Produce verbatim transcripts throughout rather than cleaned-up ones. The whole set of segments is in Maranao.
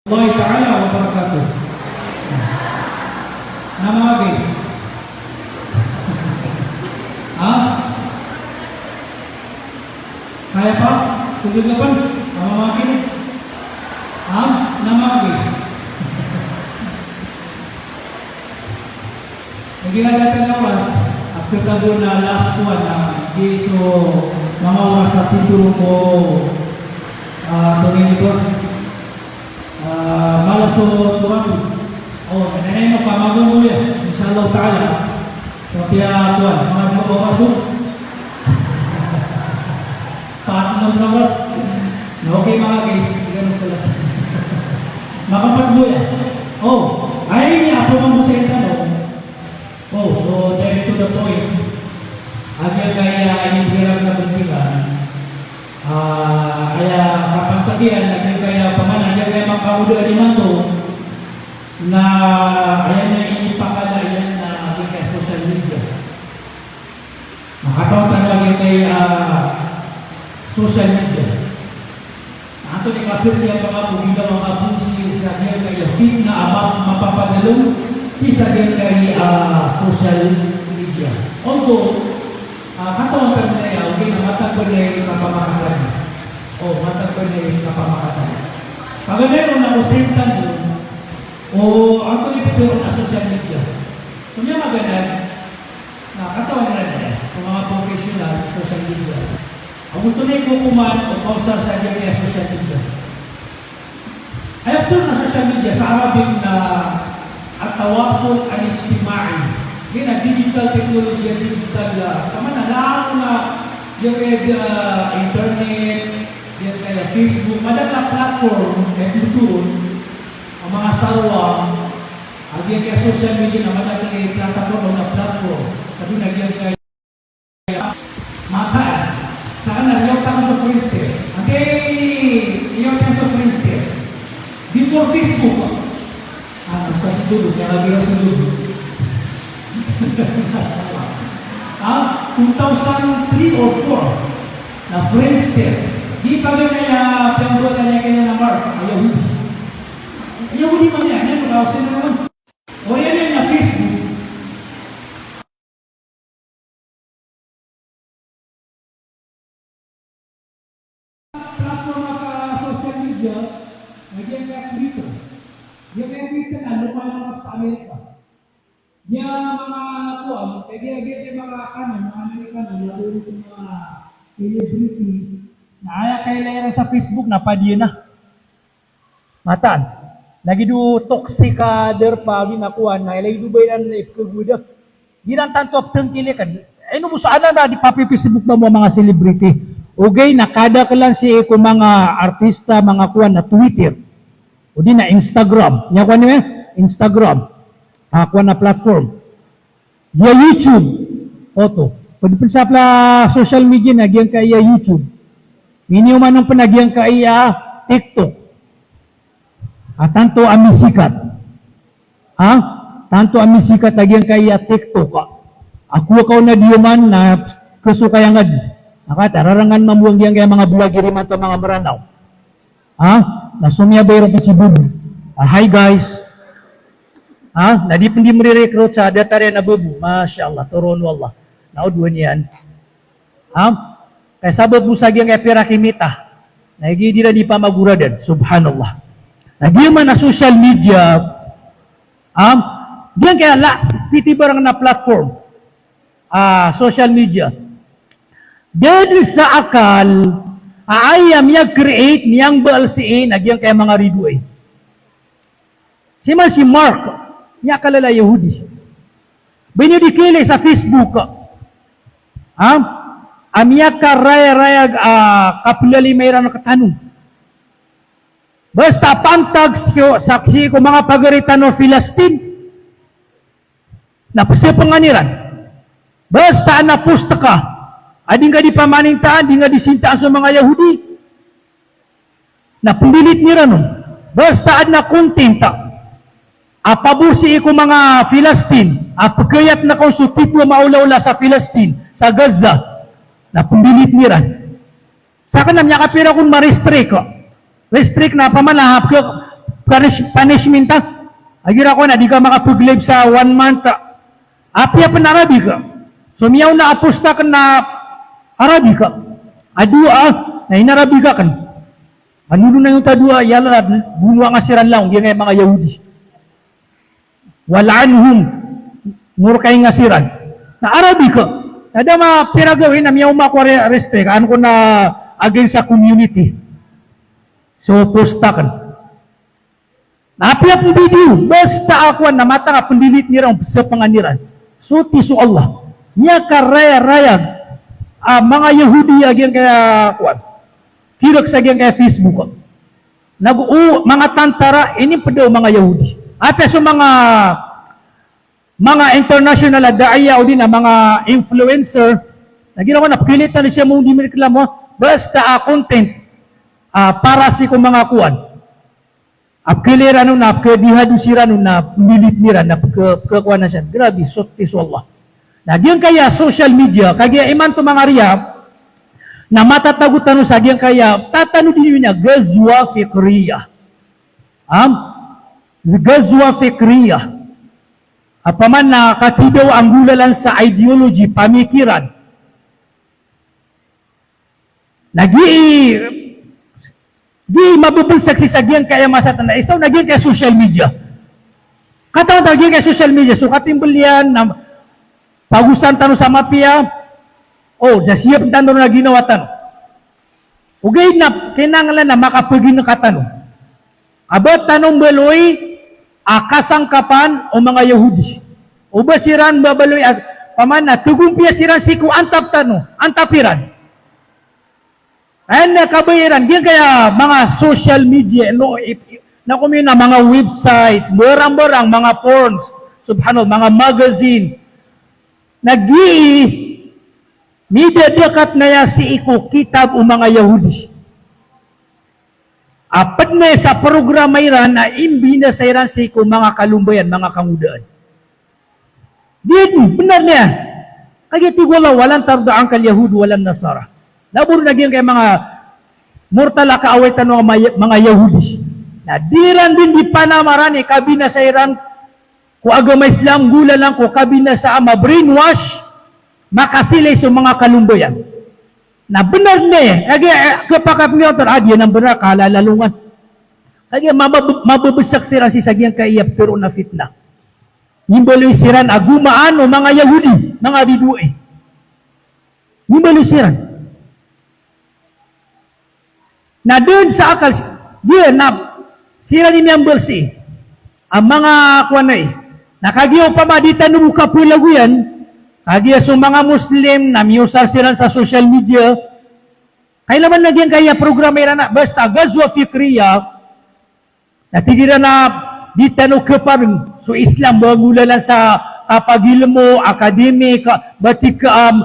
Warahmatullahi ta'ala wabarakatuh. Na manga guys. Ha? Kaya pa? Tugod na pan? Mama makin? Ha? Na manga guys. Lagid iran a oras, after tago na last one na, di so manga oras a pito ko, ah, tonay nito. Ah, mala so Toronto. O, nanay mo ka magogoya, insha Allah ta'ala. Kapiya kuwan, manga dowa oras o. Pat na oras. Na okay, manga guys, ganun pala. Makapagboya. O, ay niya, apo mangusay tano. O, so, direct to the point. Agiyangkaya inibgay rakn a bntikan. Ah, aya kapantag iyan, agiyangkaya pamana, agiyangkaya makaoda imanto, na aya na inipakala iyan na agiyangkaya social media. Makataw tano agiyangkaya, ah, social media. Na antonaa i kapsiyapa ngka ko ginawa ngka bo sii sa giyangkaya fitna a map-, mapapadalm sii sa giyangkaya, ah, social media. Although, ah, katawan tano na aya, ogaid na matag bo na i kapamakatad. O, matag bo na i kapamakatad. Paganay ron na ko sentano, o, antonaa i pitharo on a social media. So, miyamaganad, na katawan iran iyan, so manga professional, social media. Ago oto na i kokoman o kaosar sa giyangkaya social media. Aya pitharo on a social media sa Arabic na at-tawasul al-ijtima'i. Giya na digital technology, digital, ah, pamana, lalo na giyangkaya, ah, internet, giyangkaya Facebook, madakl a platform, aya pitharo on a manga sarwa, a giyangkaya social media na madakl a platform, a platform. Kagiya na giyangkaya mataan. Sakn na riyaot ako so Friendster. Antaa i riyaot iyan so Friendster? Before Facebook. Ah, basta so dodo, kaya lagi na so dodo. Ah, two thousand three or four na Friendster. Di paganay a piyambola niyan kina na Mark, a Yahudi. Yahudi man iyan, iyan, makaosay na naman. Oriyan iyan na Facebook. Platform a social media, na giyangkaya Twitter. Giyangkaya Twitter na lomalangkap sa Amerika. Giya manga kowan, kagiya, giya, giya manga kanan, manga Amerikano, na doon sa manga celebrity, na aya kailay iran sa Facebook na padiya na. Mataan. Lagid o toxic a darpa a ginakowa na ilay do ba iran ipkhagoda. Di iran tanto a pthangkilkn. Ino bo sa anan a di papi-Facebook ba mo a manga celebrity. Ogaid na kadaklan sii ko manga artista, manga kowan a Twitter. Odi na Instagram. Aya kowan iyan, Instagram. A kowan a platform. Giya YouTube. Oto. Pd pn sa pla social media na giyangkaya YouTube. Miniyoman on pn a giyangkaya TikTok. A tanto a misikat. Ha? Tanto a misikat a giyangkaya TikTok. A kowa ka on a diyoman na khasokay angad. Na katararangn mambo a giyangkaya manga vlogger imanto a manga Mranaw. Ha? Na somiyabay ron ko si Bobo. Ah, hi guys. Ha? Na di pn di mri-recruit sa datar iyan a Bobo. Masha Allah, toroon o Allah. Na o dowa niyan. Ha? Kaya sabap bo sa giyangkaya pirak i Meta. Na giya di iran di pamagoradan. Subhanallah. Na giya man a social media. Ha? Giyangkaya la, pitibarang na platform. Ah, social media. Da dn sa akal a aya miyag-create, miyangbaal sii na giyangkaya manga ridoay. Sii man si Mark, miyakala a Yahudi. Ba niyo di kailay sa Facebook, ha? A miyakarayarayag a kaplalima iran rktano. Basta pantag sii ko, sii ko manga pagari tano Filistin. Na pzapangan iran. Basta adn a post ka a di ngka di pamanintaan, di ngka di sintaan so manga Yahudi, na pmdelete iran on. Basta adn a content a pabor sii ko manga Filistin, a pkhayat na kon so tipo a maolaola sa Filistin, sa Gaza, na pmdelete iran. Sakn na miyakapira kon ma-restrict. Restrict na pamana, pkha-, punish-, punishment a. Agira ko na di ka makapag-live sa one month. Apiya pn Arabic. So miyaona a post akn na Arabic. A doa, na in-Arabic akn. Ano dn na oto a doa, ya Allah, bonoa nga siran langon giyangkaya manga Yahudi. Wal'anhum, morkai nga siran. Na Arabic. Na da mapira gawii na miyaoma ko a re-, respect. An ko na against sa community. So post akn. Na apiya pn video, basta a kowan na matag a pn-delete iran, sapngan iran. So tiso Allah. Miyakarayarayag a manga Yahudi a giyangkaya kowan. Kirk sa giyangkaya Facebook. Nago o manga tantara, inipd o manga Yahudi. Apiya so manga manga international a da'iya odi na manga influencer, na giraw ko na pkhailay tano siya mo di mireklamo, basta a content, a, para sii ko manga kowan. A pkhailay iran on, na pkhadihado siran on, na pkha-delete iran, na pkha-, pkhakowan siran. Grabe, so tiso Allah. Na giyangkaya social media, kagiya imanto manga riya, na matatago tano sa giyangkaya, tatanodi niyo niyan, ghazwa fikriyah. Am? Ghazwa fikriyah. Opama na kathidaw a nggolalan sa ideology, pamikiran. Na gii, gii mabebesek sii sa giyangkaya masa tano, isa on na giyangkaya social media. Katawan tano giyangkaya social media, so katimbl iyan na pagosan tano sa mapiya, o, sa siyap tano na ginawa tano. Ogaid na kinanglan na makapagineka tano. A ba tano mbaloy a kasangkapan o manga Yahudi. O ba siran mbabaloy a, opama na tagompiya siran sii ko antap tano, antap iran. Aya na kabaya iran, giyangkaya manga social media, no, i-, i-, na komiyon a manga website, mbarang-mbarang, manga porns, subhanallah, manga magazine. Na gii, midadakat na aya sii ko kitab o manga Yahudi. A pd na aya sa programa iran a imbinasa iran sii ko manga kalombayan, manga kangodaan. Di dn, bnar niyan. Kagiya tig o Allah, "Walan tarda ankal yahud walan nasara." Labi ron a giyangkaya manga mortal a kaaway tano a manga, manga Yahudi. Na di iran dn di panamaran i kabinasa iran ko agama Islam, nggolalan ko kabinasa a ma-brainwash, makasilay so manga kalombayan. Na bnar niyan, kagiya, eh, khapakay pn iran oto a di anan bnar, kalalalongan. Kagiya mabab-, mababesek siran sii sa giyangkaya ptharoon a fitnah. Mimbaloy siran a gomaan o manga Yahudi, manga bidoi. Mimbaloy siran. Na dn sa akal, di na, siran i miyambalsi. A manga kowan ai. Na kagiya opama di tano bo kapelagoyan, kagiya so manga Muslim na miyosar siran sa social media, kailaman na giyangkaya programa iran a, basta ghazwa fikriyah, na tig iran a di tano khapareng so Islam ba nggolalan sa kapagilmo, academic, ba tig ka, um,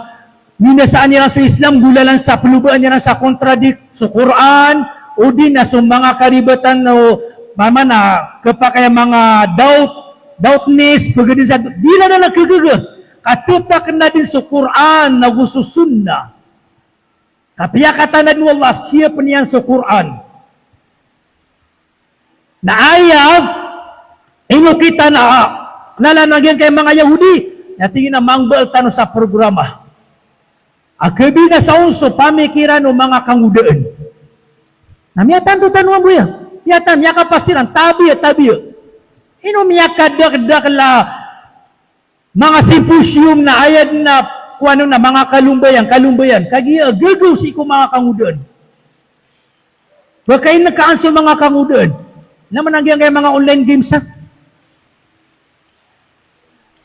minasaan iran so Islam, nggolalan sa, pelobaan iran sa contradict so Quran, odi na so manga karibatan o, opama na khapakay a manga doubt, doubtness, pegeden sa, di iran anan khagaga. Katetak na den so Quran, nago so Sunnah. Kapiya katanad o Allah, siyap niyan so Quran. Na aya inokitan a lalan a giyangkaya manga Yahudi, na tig iyan a mangbaal tano sa programa a kabinasa on so pamikiran o manga kangodaan. Na miyatanto tano ambo iya. Miyatan, miyakapas iran, tabiya, tabiya. Ino miyakadakdakel a manga symposium na aya den a kowan on na manga kalombayan, kalombayan. Kagiya gagaw sii ko manga kangodaan. Ba kainkaan so manga kangodaan. Na mananggiyangkaya manga online games a.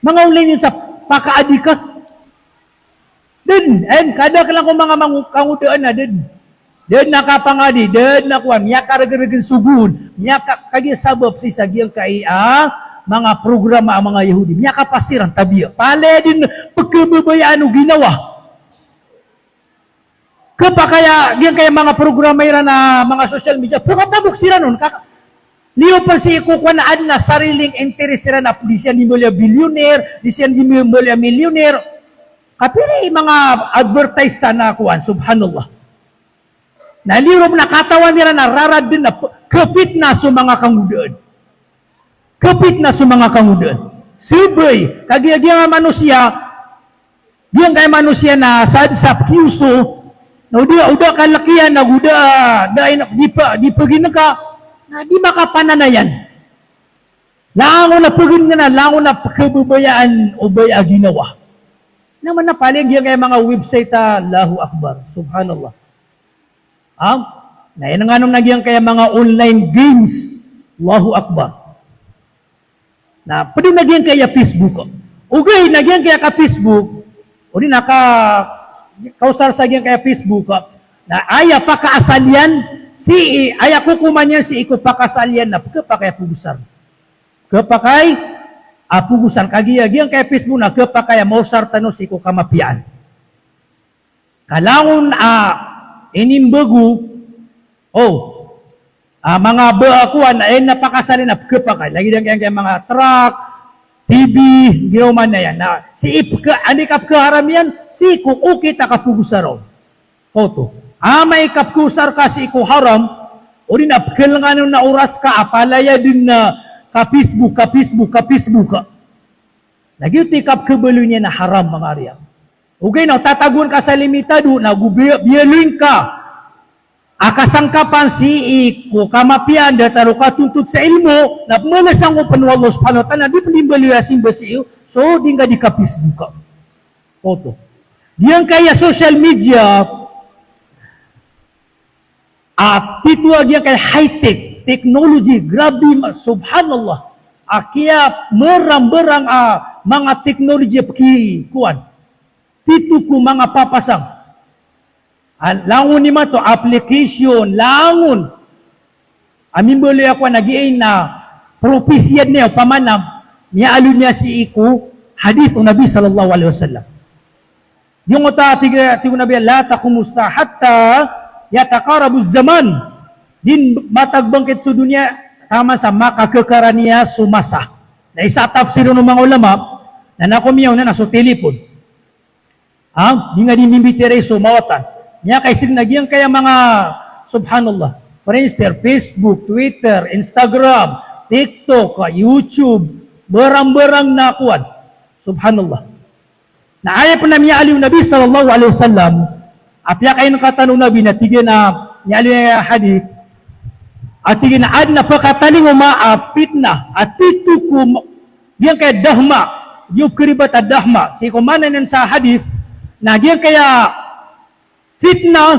Manga online games a pakaadik a. Den, en, kadakelan ko manga mango-, kangodaan a den. Den a kapangadi, den a kowan, miyakaregeregen so goon, miyaka-, kagiya sabap sii sa giyangkai a manga programa a manga Yahudi, miyakapas iran tabiya. Palaya den pekebabayaan o ginawa. Khapakay a giyangkai a manga programa iran a manga social media, pekatabok siran on, ka-, liyo pen sii ko kowan a aden a sariling interes iran a di siran di mbaloy a billionaire, di siran di mbaloy a millionaire. Kapiya i manga advertise sa na kowan, subhanallah. Na liyo ron na katawan iran a rarad den a pe-, Kapitna so manga kangodaan. Kapitna so manga kangodaan. Sabay, kagiya giyangkai a manosiya, giyangkai a manosiya na saad sa pkiyoso, na o da, o da ka lkiyan, na o da, da, di pa, di paginka, na di makapananayan. Langon a pagin ngka na, langon a pkhababayaan o baya a ginawa. Na mana pali giyangkai a manga website a, Allahu Akbar, Subhanallah. Ha? Na inengano na giyangkai a manga online games. Allahu Akbar. Na pd na giyangkai a Facebook. Ogaid na giyangkai a ka-Facebook, odi na ka, kaosar sa giyangkai a Facebook, na aya pakaasal iyan sii, aya kokoman iyan sii ko pakaasal iyan na pkhapakay a pagosar. Khapakay a pagosar. Kagiya giyangkai a Facebook na khapakay a maosar tano sii ko kamapiyaan. Ka langon a inimbago, o, a, manga ba a kowan, a, aya na pakaasal iyan na pkhapakay. Lagid angkaya manga truck, T V, giraw man iyan. Na sii pkha, anda i kapkhaharam iyan, sii ko okit a kapagosar on. Oto. Amay ka pkhaosar ka sii ko haram, odi na pkhalengan on a oras ka a palaya dn a ka-Facebook, ka-Facebook, ka-Facebook. Na giyoto i kapkhabaloy niyan a haram, manga ariya. Ogaid na o tatagoan ka sa limitado, na go bi-, biyaloy ngka a kasangkapan sii ko kamapiyaan datar o katontot sa ilmo, na pmbalasangopn o Allah subhanahu wa ta'ala, na di pn di mbaloy a simba sii, so di ngka di ka-Facebook. Oto. Giyangkaya social media, a tito a giyangkaya high-tech, technology, grabe ma-, subhanallah. A kiyamarang-barang a manga technology a pki-, kowan. Tito ko manga papasang. A langon imanto, application, langon. A mimbaloy a kowan a giya na prophecy iyan niyan, opama na miyaaloy niyan sii ko hadith o Nabi sallallahu alaihi wasallam. Giyangkoto a tig, tig o Nabi, "La taqumus sa'ah hatta yataqarabuz zaman." Di matag bangkit so doniya taman sa makakhakarani so masa. Na isa a tafsir o manga ulama, na na komiyaona na so telephone. Ha? Di nga di mimbitiyarai so mawatan. Miyakaisa dn a giyangkaya manga, subhanallah, Friendster, Facebook, Twitter, Instagram, TikTok, YouTube, barang-barang na kowan. Subhanallah. Na aya pn a miyaaloy o Nabi sallallahu alaihi wasallam, a piyakaingatan o Nabi na tig iyan a miyaaloy a hadith, a tig iyan a adn a pakatalingoma a fitnah, a tito ko ma-, giyangkaya dahma, giya kharibat a dahma, sii ko maana niyan sa hadith, na giyangkaya fitnah,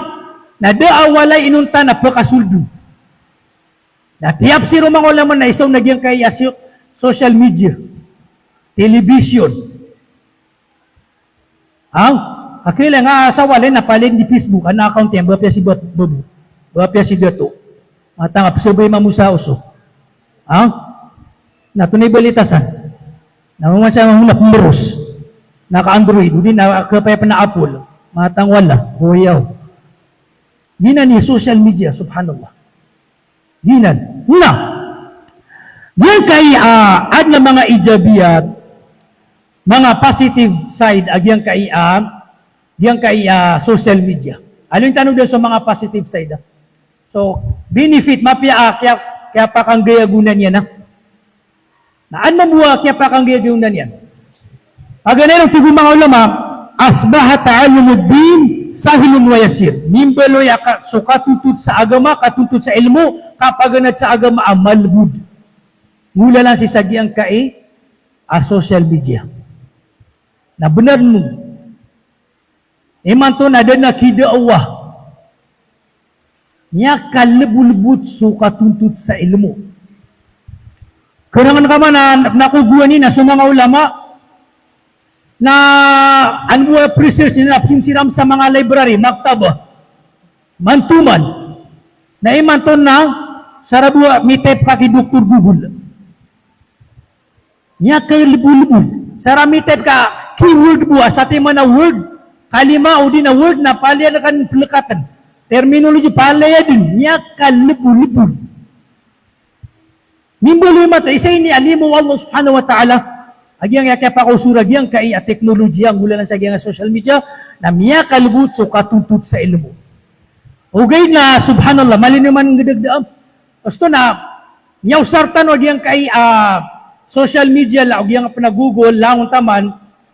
na da a walay inonta na pakasoldo. Na tiyafsir o manga ulama na isa on na giyangkaya so-, social media, television. Ha? Akila nga sa walay na palaya di Facebook, ana account iyan, ba piya si bat-, babo. Ba piya si dato. Matangap sa ba imam osa oso. Ha? Na tonaa i balita san. Na maman sa manga pmboros. Na ka-Android, odi na khapakay pn a Apple. Matangap wala. Oyaw. Giyanan i social media, subhanallah. Giyanan. Na. Giyangkai a, adn a manga ijabiyat, manga positive side a giyangkai a, giyangkai a social media. Aloyn tano dn so manga positive side a. So, benefit, mapiya a, kiya, kiyapakanggay a gona niyan a. Na adn mambo a kiyapakanggay a gona niyan. Paganay ron tig o manga ulama, asbaha ta'allumud din sahlan wa yasir. Mimbaloy a ka-, so katontot sa agama, katontot sa ilmo, kapaganad sa agama a malbod. Ngolalan sii sa giyangkai a social media. Na bnar no. Imanto na da a kidaawa. Miyakalbolbot so katontot sa ilmo. Kerengan ka man a, na ko gowani na so manga ulama, na an bo a research iran na pzonsiram sa manga library, maktabah. Mantoman. Na imanto na, sara bo a mi-type ka ki Doktor Google. Miyakalbolbot. Sara mi-type ka keyword bo a satiman a word, kalima odi na word na palaya dn ka plkatn. Terminology palaya dn, miyakalbolbot. Mimbaloy imanto, isa ini a limo o Allah subhanahu wa ta'ala. A giyangkaya kiyapakaosor a giyangkai a technology a ngolalan sa giyangkai a social media, na miyakalbot so katontot sa ilmo. Ogaid na, subhanallah, malin iman ngdagdaam. Osto na, miyaosar tano a giyangkai a social media la, o giyangkai a pn a Google, langon taman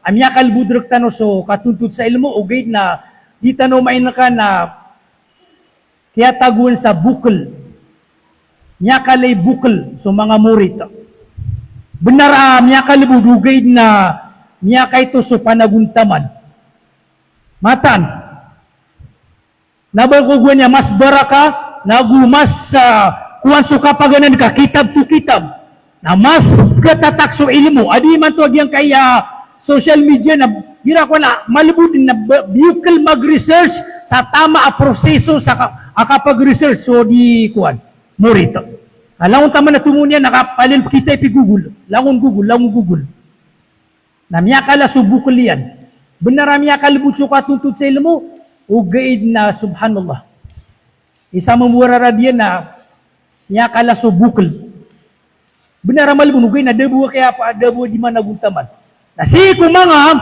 a miyakalbod rktano so katontod sa ilmo, ogaid na di tano mainka na kiyatagoan sa bokl. Miyakalay bokl so manga morit. Bnar a miyakalbod, ogaid na miyakaito so panagontaman. Mataan. Na ba ko gowani a mas baraka, na go mas, ah, kowan so kapaganad ka kitab to kitab. Na mas katatak so ilmo. Adi imanto a giyangkai a social media na gira ko na malbod na ba-, biyokl mag-research sa tama a proseso sa ka-, a kapag-research so di kowan, morit. Ka langon taman a tomo niyan na kapalil kita i pi Google. Langon Google, langon Google. Na miyakala so bokl iyan. Bnar a miyakalbod so katontod sa ilmo, ogaid na subhanallah. Isa mambo a rarad iyan na miyakala so bokl. Bnar a malbon, ogaid na da bo a kiyapa, da bo a di managontaman. Na sii ko manga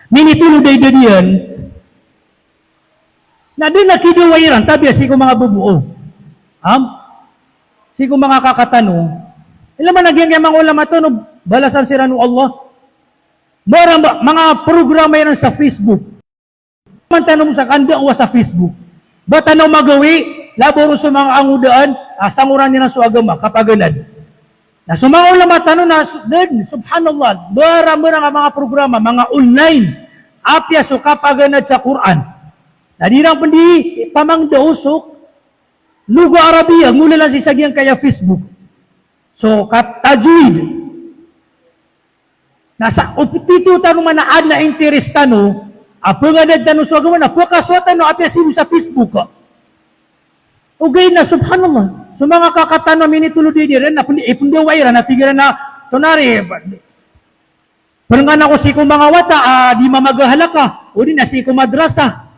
minitolod a idad iyan, na da a kidawa iran, tabiya sii ko manga babo, o. Am? Sii ko manga kaka tano. Ilay man a giyangkai a manga ulama tano, balasan siran o Allah. Manga, manga programa iran sa Facebook. Man tano sa kandawa sa Facebook. Ba tano magawi, labaw ron so manga angodaan a sangoran iran so agama, kapaganad. Na so manga ulama tano na s-, dn, subhanallah, barang-barang a manga programa, manga online, apiya so kapaganad sa Qur'an. Na di iran pn di pamangdaw so lugha Arabiya, ngolalan sii sa giyangkai a Facebook. So, katajwid. Na sa, o ptito tano man a adn a interes tano, a panganad tano so agama na pkasowa tano apiya sii bo sa Facebook. Ogaid na, subhanallah. So manga kaka tano a minitolod a idad iran, na pn-, ipndawa iran, na tig iran a, tonaa ri, pn ngka na ko sii ko manga wata a di mamagahalaka, odi na sii ko madrasa.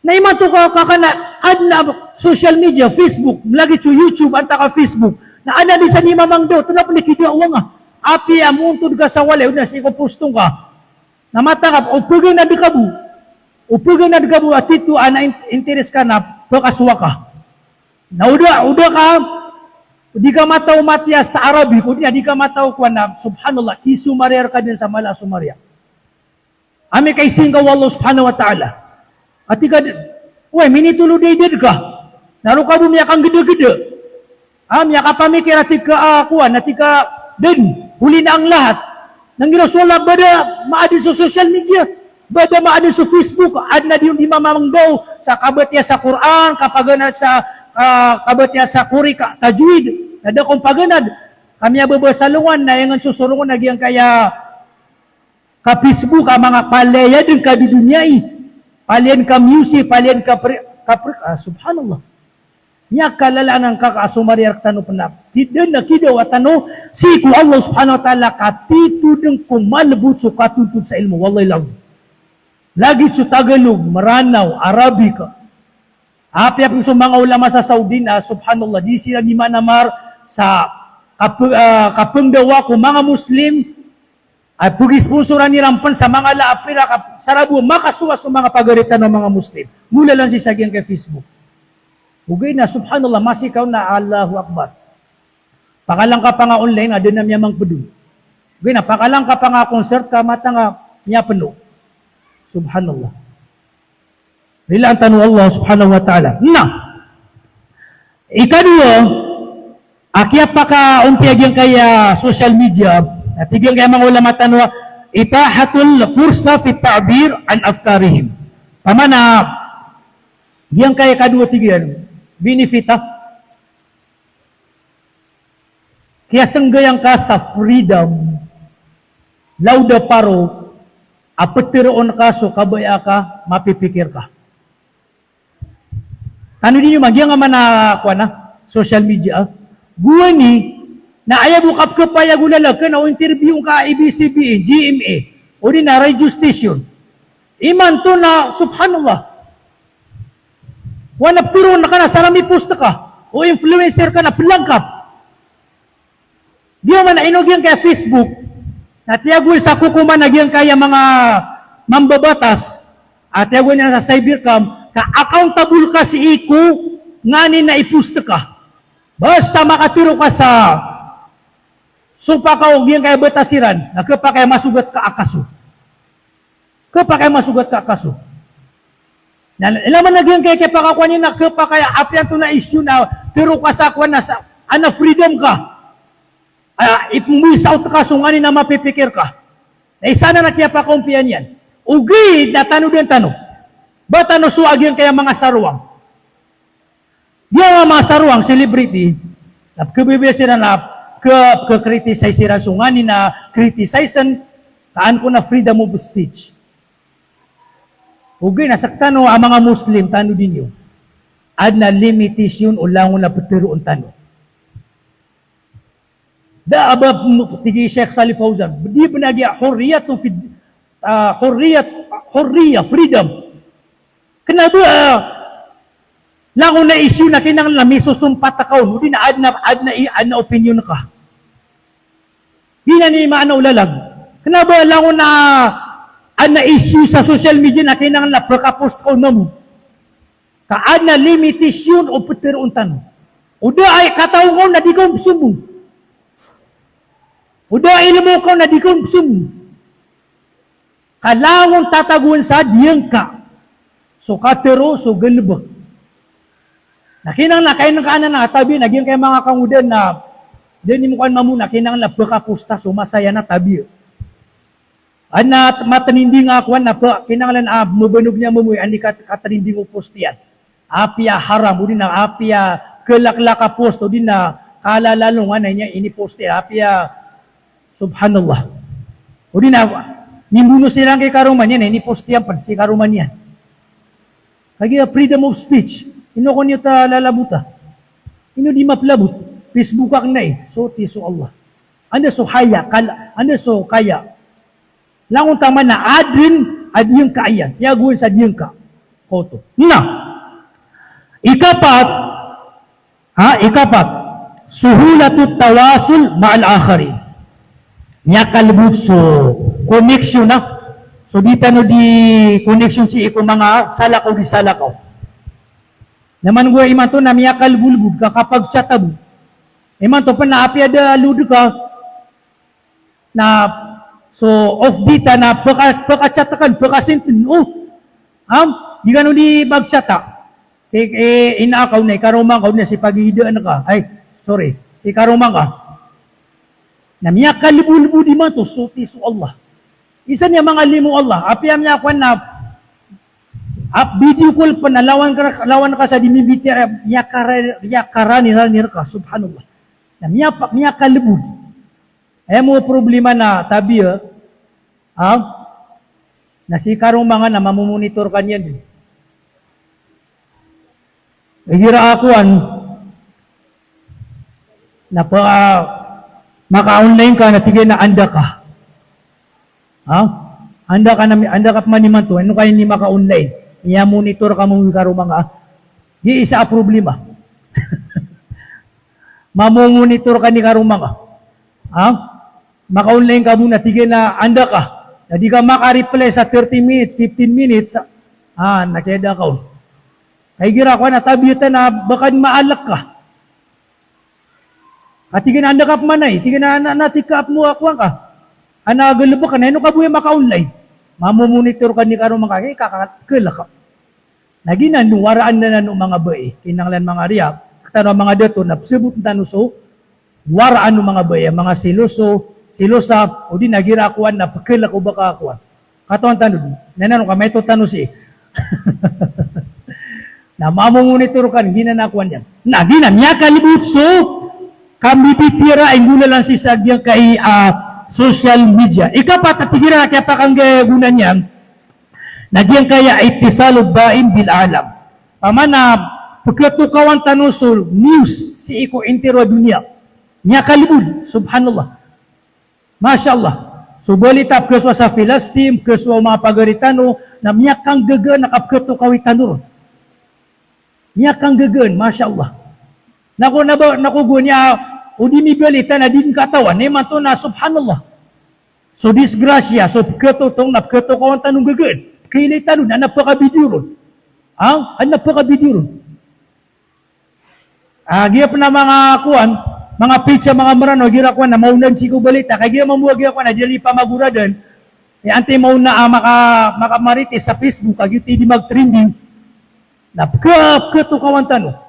Na imanto ka, ka, ka na adn a social media, Facebook, lagid so YouTube, antaa ka Facebook. Na adn a di san i mamangdaw, tonaa pn i kidawa nga. Apiya montod ka sa walay, odi na sii ko posto ngka. Na matangkap, o paganad ka bo. O paganad ka bo a tito a na in-, interes ka na pkasowa ka. Na o da, o da ka, di ka mataw matiya sa Arabic, odi na di ka mataw kowan na, subhanallah, kisomariyar ka dn sa mala a somariya. Amay ka isingka o Allah subhanahu wa ta'ala. A tig ka dn, way, minitolod a idad ka. Na roo ka bo miyakanggdagda. A, miyakapamikir a tig ka, a, kowan, a tig ka dn, holi na ang lahat. Na igira so Allah, ba da maadn so social media, ba da maadn so Facebook, adn a di, di mamangdaw sa kabatiya sa Qur'an, kapaganad sa, a, kabatiya sa Qur'an, ka tajwid, na da kon paganad, ka miyababasa alongan, na aya ngka sosorongan a giyangkaya ka Facebook a manga palaya dn ka dodoniyai. Palaya dn ka music, palaya dn ka pre-, ka pre-, ah, subhanallah. Miyakalala anan ka, ka somariya rktano pn a. Ki-, dn a kidawa tano sii ko Allah subhanahu wa ta'ala ka tito dn ko malbod so katontod sa ilmo. Wallahi lagid. Lagid so Tagalog, Meranaw, Arabic. Apiya pn so manga ulama sa Saudi na, subhanallah, di siran di manamar sa kap-, ah, kapngdawa ko manga Muslim, a pgisponsoran iran pn sa manga la a pira ka sarabo a makasowa so manga pagari tano a manga Muslim. Ngolalan sii sa giyangkai Facebook. Ogaid na, subhanallah, masikaw na, Allahu Akbar. Pakalangkap a nga online, adn a miyamangpd on. Ogaid na, pakalangkap a nga concert ka matag a miyapno. Subhanallah. Rilaan tano o Allah subhanahu wa ta'ala. Na, ikadowa a kiyapakaompiya giyangkaya social media, na tig giyangkaya manga ulama tano a, itahatul fursa fi ta'bir an afkarihim. Pamana, giyangkaya kadowa tig iyan, binifita. Kiyasnggayan ka sa freedom, lawda paro, a ptharoon ka so kabaya ka, mapipikir ka. Tanodi niyo man, giyangkaya man a, kowan a, social media, a. Gowani, na aya bo kapkhapayag o lalakn, o interview ka A B C B N, G M A, odi na radio station. Imanto na, subhanallah. Kowan a ptharoon ka na sa rami post ka, o influencer ka na plangkap. Giya man a ino giyangkaya Facebook, na tiyagoan sa kokoman a giyangkaya manga mambabatas, a tiyagoan iran sa cybercrime, ka accountable ka sii ko nganin na i-post ka. Basta makatharo ka sa sopa ka o giyangkaya batas iran, na khapakay a masogat ka a kaso. Khapakay a masogat ka a kaso. Na ilay man a giyangkaya kiyapakakowa niyan na khapakay a apiya antonaa i issue na tharo ka sa kowan na sa, adn a freedom ka. A, ipmbisa o teka so nganin a mapipikir ka. Na isa anan a kiyapakaompiya niyan. Ogaid na tanodan tano. Ba tano so a giyangkaya manga sarowang. Giyangkaya manga sarowang, celebrity. Na pkhababayaan siran na pkha-, pkha-criticize siran so nganin a criticize-an, taan ko na freedom of speech. Ogaid na sktano a manga Muslim, tanodi niyo. Adn a limitation o langon a ptharoon tano. Da a ba, tig i Sheikh Salih Fawzan, di bnar a giya hurriyatun fi, ah, hurriyat, hurriya, freedom. Kna ba, ah, langon a issue na kinanglan a misosompat ka on, odi na adn a, adn a i-, adn a opinion ka. Giyanan i maana o lalag. Kna ba langon a adn a issue sa social media na kinanglan a pkhapost ka on mambo. Ka adn a limitation o ptharoon tano. O da a aya kataw ka on na di ka on psombong. O da a ilmo ka on na di ka on psombong. Ka langon tatagoan sa diyangka so katharo so galbk. Na kinanglan a kain ka anan a tabiya na giyangkaya manga kangodan na da niyo kowan mambo na kinanglan a pkhaposta so masa iyan a tabiya. Adn a matrending a kowan na pkha-, kinanglan a mabanog niyan mambo i anda i kat-, katrending o post iyan. Apiya haram, odi na apiya khlaklak a post, odi na kalalalongan a ini-post iyan. Apiya, subhanallah. Odi na mimbono siran ki karoma niyan, ini-post iyan pn si karoma niyan. Kagiya freedom of speech. Ino kon iyo ta lalabota? Ino di maplabot? Facebook akn ai. So, ti so Allah. Anda so haya, kal-, anda so kaya? Langon taman a adn a diyangka iyan, tiyagoan sa diyangka. Koto. Na, ikapat, ha, ikapat, suhulatut tawasul ma'al akharin. Miyakalbod so connection, ha. So di tano di connection sii ko manga salakaw di salakaw. Na man go imanto na miyakalbolbod ka kapag-chat a bo. Imanto pn na apiya da load ka, na so off data na pka-, pka-chat akn, pka-send akn. O, am, di kano di mag-chat a. Ki, ki, ina ka on na, i karoma ngka on na, si pagidaan ka. Ay, sorry. Si karoma ngka. Na miyakalbolbod imanto, so ti so Allah. Isa niyan manga limo o Allah. Apiya miyakowan na, ap-, video call pn na lawan ka, lawan ka sa di mibitiya, miyakara-, miyakarani-rani rka, subhanallah. Na miyapa-, miyakalbod. Aya mo problema na tabiya, ha? Na si karoma ngka na mamomonitor ka niyan. Igira a kowan, na pa, maka-online ka na tig iyan a anda ka. Ha? Anda ka na, anda ka pman imanto, ino ka ini maka-online. Miyamonitor ka mambo i karoma ngka. Di isa a problema. Mamomonitor ka ni karoma ngka. Ha? Maka-online ka bo na tig iyan a anda ka. Na di ka maka-reply sa thirty minutes, fifteen minutes. Ha, na kiyada ka on. Ka igira kowan a tabiya ta na ba ka maalk ka. Ka tig iyan a anda ka pman ai, tig iyan a na, na tig ka a pmo a kowan ka. Ana galbk ka na ino ka bo iyan maka-online. Mamomonitor ka ni karoma ngka, ka, ka, kalk ka. Na giyanan o waraan anan o manga bai, kinanglan manga riya, sktano a manga dato na pzabotn tano so waraan o manga bai, manga seloso, selosa, odi na igira kowan na pkhalk o ba ka kowan. Katawan tano dn. Na ino ka maito tano sii. Na mamomonitor ka, giyanan a kowan iyan. Na giyanan, miyakalbod so kambibitiyarai nggolalan sii sa giyangkai a social media. Ikapat a tig iran a kiyapakanggagona niyan, na giyangkaya ittisalud daim bil alam. Pamana pkhatokawan tano so news sii ko intiro a doniya. Miyakalbod, subhanallah. Masha Allah. So balita pkhasowa sa Filistin, pkhasowa o manga pagari tano, na miyakanggagaan a kapkhatokawi tano ron. Miyakanggagaan, masha Allah. Nako, naba, nako gowani a, o di mibalita na di dn katawan, na imanto na, subhanallah. So disgrasya, so pkhatotong, na pkhatokawan tano nggagaan. Pkhailay tano, na adn a pakabidiyo ron. Ha? Adn a pakabidiyo ron. Ah, giya pn a manga kowan, manga page a manga Mranaw, gira kowan na maonaan sii ko balita, kagiya mambo a gira kowan na di niyan pamagoradan, eh, antaa i maona a maka-, makamarites sa Facebook, kagiya di mag-trending, na pka-, pkatokawan tano.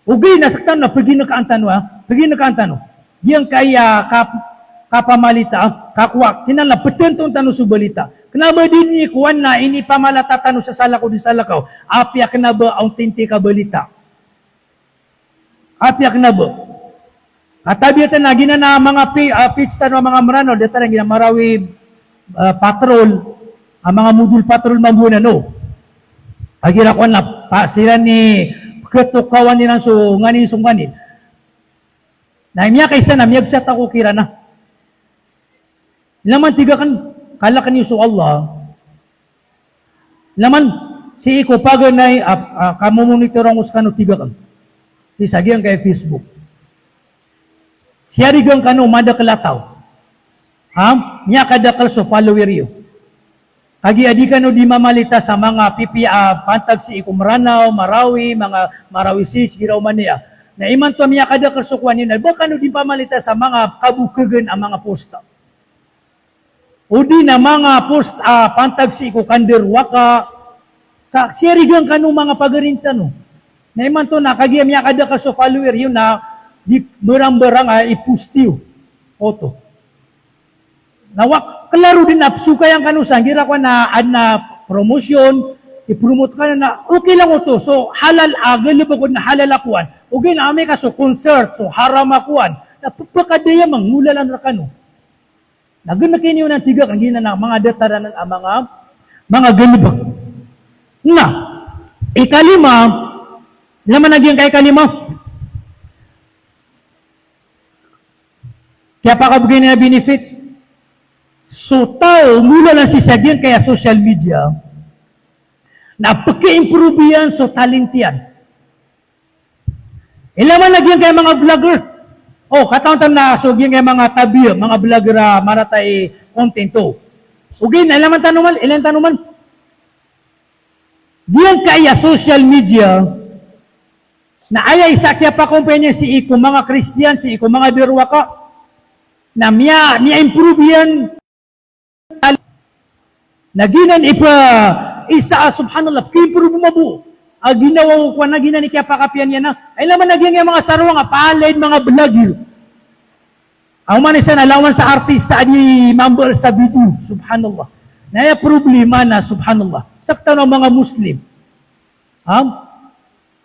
Ogaid na sktano na pginkaan tano, ha? Pginkaan tano. Giyangkaya kap-, kapamalitaan, kakowa, kna na ptanton tano so balita. Kna ba di niyan kowan na inipamalata tano sa salakaw di salakaw. Apiya kna ba authentic a balita. Apiya kna ba. Katabiya tano a giyanan a manga pi-, ah, page tano a manga Mranaw, datar a giyanan a Marawi, ah, Patrol, a manga modol patrol mambo anan, o. Kagira kowan na pa-, siran i pkatokawan iran so nganin, so nganin. Na miyakaisa na miyagchat ako kiran a. Ilay man, tig akn, kalkn iyo so Allah. Ilay man, sii ko paganay a, a, kamomonitor ako skano, tig akn. Sii sa giyangkaya Facebook. Siyarigan kano madakl a taw. Ha? Miyakadakl so follower iyo. Kagiya di kano di mamalita sa manga pipiya a pantag sii ko Mranaw, Marawi, manga Marawi sii, sii gira oman iyan. Na imanto a miyakadakl so kowan iyo na ba kano di pamalita sa manga kabokhagan a manga post. O di na manga post a pantag sii ko kandarowaka, ka siyarigan kano manga pagarin tano. Na imanto na kagiya miyakadakl so follower iyo na di barang-barang a i-post iyo. Oto. Na wak, klaro dn a psokayan kano san, gira kowan na adn a promotion, i-promote kano na, okay lang oto. So halal a galbk o na halal a kowan. Ogaid na amay ka so concert, so haram a kowan. Na pphakadayamang, ngolalan rkano. Na gnki niyo nan, tig akn, giyanan a manga datar anan a manga, manga galbk. Na ikalima, ilay man a giyangkaya ikalima. Kiyapakabgay niyan a benefit so taw, ngolalan sii sa giyangkaya social media, na pki-improve iyan so talent iyan. Ilay man a giyangkaya manga vlogger. O, katawan tano na so giyangkaya manga tabiya, manga vlogger a marata i content, o. Ogaid na ilay man tano man, ilay tano man. Giyangkaya social media, na aya isa a kiyapakaompay niyan sii ko manga Kristiyan, sii ko manga darowaka, na miya, miya-improve iyan. Na giyanan i pa isa a, subhanallah, pki-improve mambo a ginawa o kowan, na giyanan i kiyapakapiya niyan a. Ilay man a giyangkaya manga sarowang a palaya dn manga vlogger. Aw man isa na lawan sa artista a di mambal sa video, subhanallah. Na aya problema na, subhanallah, sktano a manga Muslim. Ha?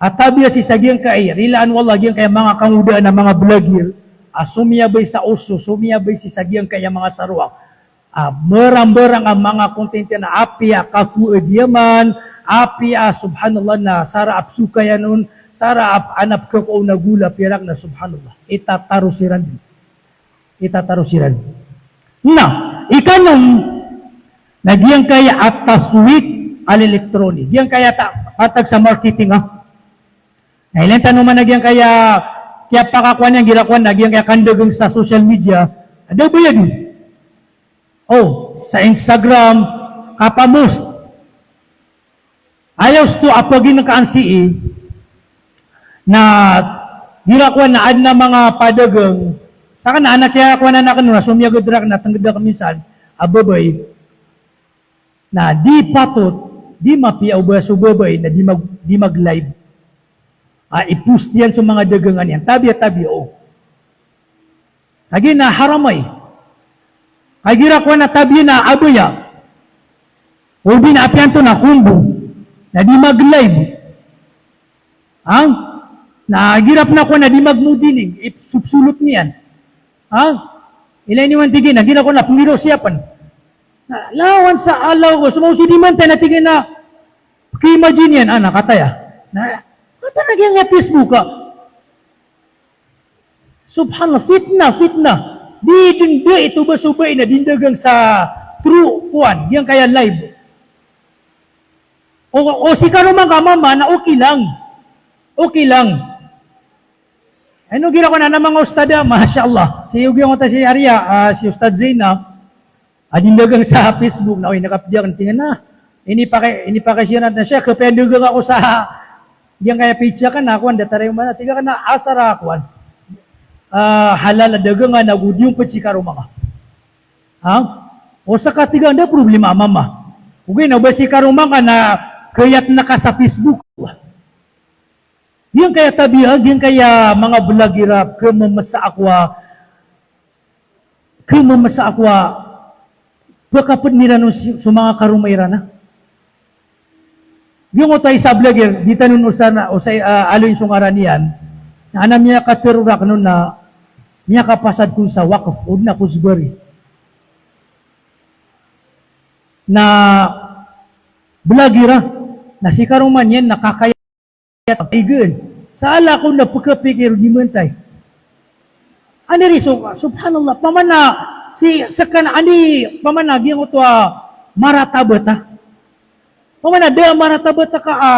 A tabiya sii sa giyangkai, rilaan o Allah, giyangkai a manga kangodaan a manga blagir a somiyabay sa oso, somiyabay sii sa giyangkai a manga sarowang a mbarambarang a manga content iyan a apiya kakowa a diyaman, apiya, subhanallah, na sara a psokayan on, sara a p-, ana pkhakowa on a gola, pirak na, subhanallah. Itataro siran dn. Itataro siran. Na ikanom na giyangkaya a taswik al-elektroni. Giyangkaya ta-, pantag sa marketing, ha. Na ilay tano man a giyangkaya kiyapakakowa niyan, girakowa na giyangkaya kandagang sa social media, da a bayad on. O, sa Instagram, kapamost. Aya osto a paginkaan sii na girakowa na adn a manga padagang, saka na anak iya kowa na anak on na somiyagad rakn na tngd akn minsan a babay na di patot, di mapiya o ba so babay na di mag-, di mag-live. A, i-post iyan so manga dagangan iyan. Tabiya, tabiya, o. Kagiya na haram ai. Kagiya girakowa na tabiya na abaya. O di na apiya anto na kombo. Na di mag-live. Ha? Na gira pn a kowa na di magmodeling. Ipsolot niyan. Ha? Ilay niyo man, tig iyan a girakowa na pnggiraw siya pn. Na lawan sa alaw ko, so mawsod imanto na tig iyan a pki-imagine iyan, a, na kataya. Na, kataya na giyangkaya Facebook a. Subhanallah, fitnah, fitnah. Di dn da ito ba so babay na di ndagang sa through kowan, giyangkaya live. O, o si kano man ka mama na okay lang. Okay lang. Ino girakowa na manga ustadh a, masha Allah. Si Yogi Ongta, si Arya, a, si Ustadh Zainab. A di ndagang sa Facebook na, oy, nakapdi akn, tig iyan a. Inipaki-, inipaki-share na, Sheikh, khapiya ndagang ako sa, Giyangkaya page akn na kowan, datar iyan man, tig akn a asar a kowan, ah, halal a dagangan ago di on pd si karoma ngka. Ha? O ska, tig akn, da problema a mama. Ogaid na o ba si karoma ngka na kiyatn ka sa Facebook. Giyangkaya tabiya, giyangkaya manga blogger a kmamasa ako a, kmamasa ako a, pkapd iran on si, so manga karoma iran a. Giyangkoto a isa a blogger, di tano on osa na, osa, ah, aloyn so ngaran iyan, na adn a miyakatharo rakn on na miyakapasad kon sa Waqf, odi na Quzbari. Na blogger a, na si karoma niyan na kakaya Aya tig iyan, sa ala ko na pkapikir o di mantay. Anda i so, subhanallah, pamana si, ska na anda i, pamana giyangkoto a maratabat a. Pamana da a maratabat a ka a,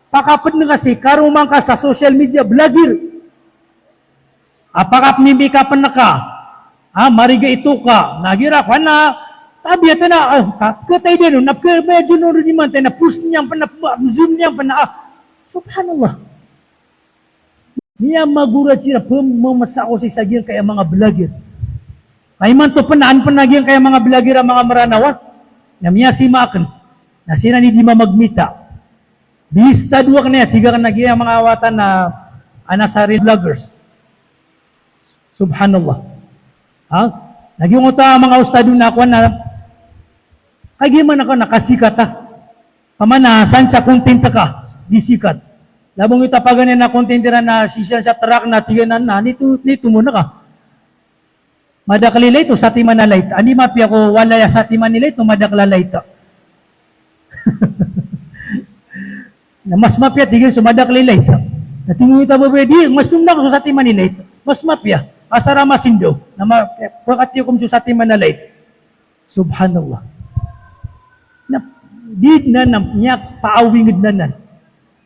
pakapd ngka si karoma ngka sa social media, blogger. A pakapmimikapn ka, a marigay ito ka, na gira ko ana, tabiya tano a, ah, ka, kataydano, na pkamayajon on roo di mantay, na post niyan pn, na pma-, zoom niyan pn, ah, subhanallah. Miyamagorat siran, pmamasa ako sii sa giyangkaya manga blogger. Ka imanto pn, an pn a giyangkaya manga blogger a manga Mranaw a, na miyasima akn, na siran i di mamagmita. Bistado akn aya, tig akn a giya manga wata na, a na sa real vloggers. Subhanallah. Ha? Na giyangkoto a manga ustado na kowan na, kagiya man ako na kasikat a. Pamana san sa content ka, di sikat. Labang ito a paganay na content iran na sisaan sa truck na tig anan na, nito, nito mo na ka. Madakl i light o satiman a light. Anda i mapiya ko walay a satiman i light o madakl a light? Na mas mapiya, tig iyan, so madakl i light. Na tig o ita babay, di, mas tomnak so satiman i light. Mas mapiya. Asar a masindaw. Na ma-, pkatiyokom so satiman a light. Subhanallah. Na, di dn anan, miyapaawing dn anan.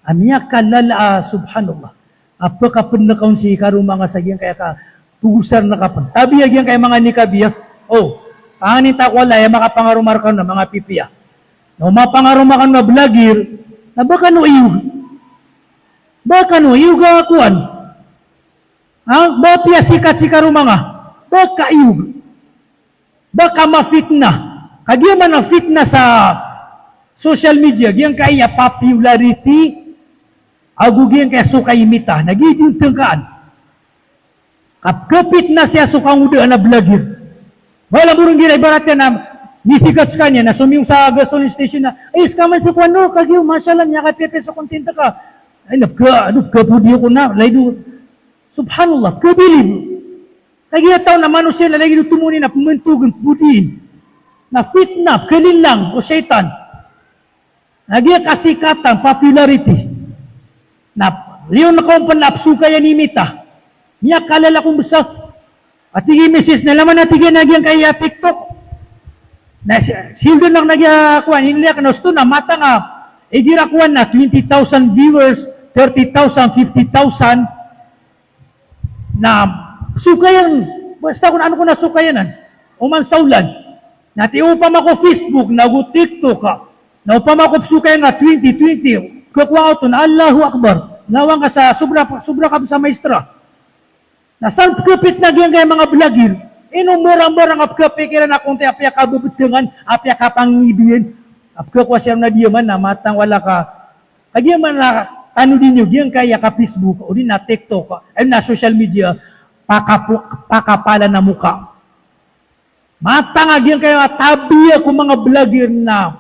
A miyakalala, ah, subhanallah. A pkapd ngka on si karoma ngka sa giyangkaya kapagosar ngka pn. Tabiya giyangkaya manga nikabiya. O, pangnin ta ko Allah a makapangaroma rkano a manga pipiya. Na o mapangaroma kano a blogger, na ba kano iyog. Ba kano iyog a kowan. Ha? Ba piya sikat si karoma ngka. Ba ka iyog. Ba ka mafitna. Kagiya man a fitna sa social media, giyangkaya popularity, ago giyangkaya so kaimita, na giya di on tngkaan. Ka pkapitna siya so kangodaan a blogger. Wala bo ron gira ibarat iyan na misikat skaniyan, na somiyong sa gasoline station na, "Ay, ska man si kowan o, kagiya, mashallah, miyakapiyapiya so content ka." Ay, na pka, ado, pkapodiya ko na, lagid o, subhanallah, pkabilib. Kagiya taw na manosiya na lagid o tomoni na pmbantogn, podiin. Na fitna, pkalilang o shaytan. Na giya kasikatan, popularity. Na liyo na kaw pn na psokayan i mita. Miyakalala ko mbsa. A tig i misis na, laman a tig iyan a giyangkaya TikTok. Na si-, sildan ak na giya kowan, inliyak na osto na matang a. Igira kowan na twenty thousand viewers, thirty thousand, fifty thousand. Na sokayan, basta kon ano ko na sokayan anan. Oman sa olan. Na tig o opama ko Facebook, na go TikTok ka. Na opama ko psokayan ka twenty, twenty. Kakowa oto na Allahu Akbar. Lawan ka sa sobra, sobra ka sa maestra. Na san pkapitna giyangkaya manga blogger. Ino mbarangbarang a pkapikiran a konti a piyakabebetngan, a piyakapangibin. A pkakowa siran na diyaman na matang wala ka Kagiya man a tanodi niyo giyangkaya ka Facebook, odi na TikTok, odi na social media, pakapu-, pakapalan a moka. Matang a giyangkaya tabiya ko manga blogger na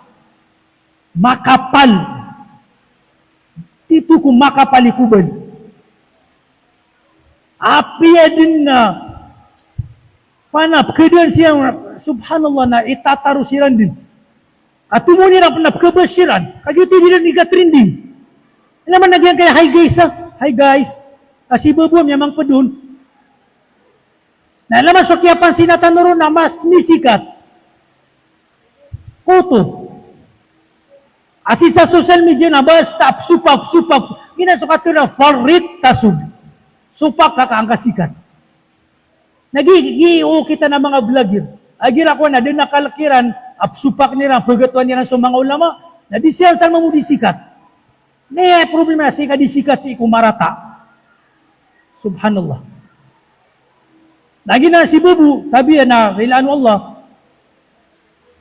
makapal. Tito ko makapal i kobal. Apiya den na panap, kedan siya, subhanallah, na itataro siran den. Ka tomon iran pen na pekebas iran. Kagiya oto i di iran iga trending. Ilay man a giyangkaya, "Hi guys, ha? Hi guys." Ka si babo a miyamangped on. Na ilay man so kiyapansinan tano ron na mas misikat. Koto. A sii sa social media na basta psopak, psopak. Giyanan so katharo a farit tasub. Sopak ka ka angka sikat. Na gi, gi, o, kita na manga blogger. Igira kowan na den a kalek iran a psopak iran, pegetowan iran so manga ulama, na di siran san mambo di sikat. Na aya problema na sii ka di sikat sii ko marata. Subhanallah. Na giyanan si babo, tabiya na rilaan o Allah.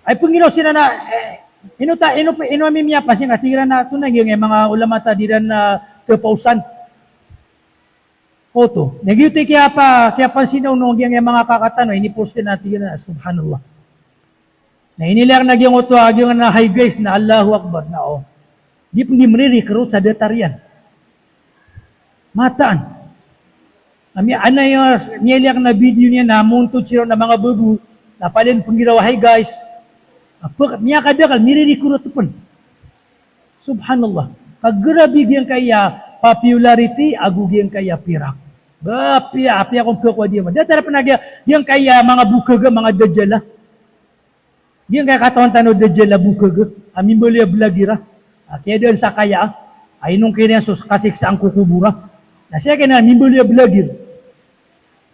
Ay pnggiraw siran na, eh, ino ta, ino, ino ami miyapansin, a tig iran a tonaa giyangkai manga ulama ta di iran, ah, kapaosan. Oto, na giyoto i kiyapa-, kiyapansin o, no, giyangkai manga kaka tano, inipost iran a tig iran a, subhanallah. Na inilay akn a giyangkoto a giyangkanan a hi guys na Allahu Akbar na o. Di pn di mri-recruit sa datar iyan. Mataan. Ami, anay, ah, miyailay akn a video niyan na montod siran na manga babo, na palaya pnggiraw a hi guys. Apiya, miyakadakl, miri-recruit pn. Subhanallah. Ka grabe giyangkaya popularity ago giyangkaya pirak. Ba, apiya, apiya kon pkakowa diyaman. Datar pn a giya, giyangkaya manga bokaga, manga dajjal a. Giyangkaya katawan tano dajjal a bokaga, a mimbaloy a blagir a. A kiyadaan sa kaya a. A inongkir iyan so kasiksaan ko kobor a. Na siya kena mimbaloy a blagir.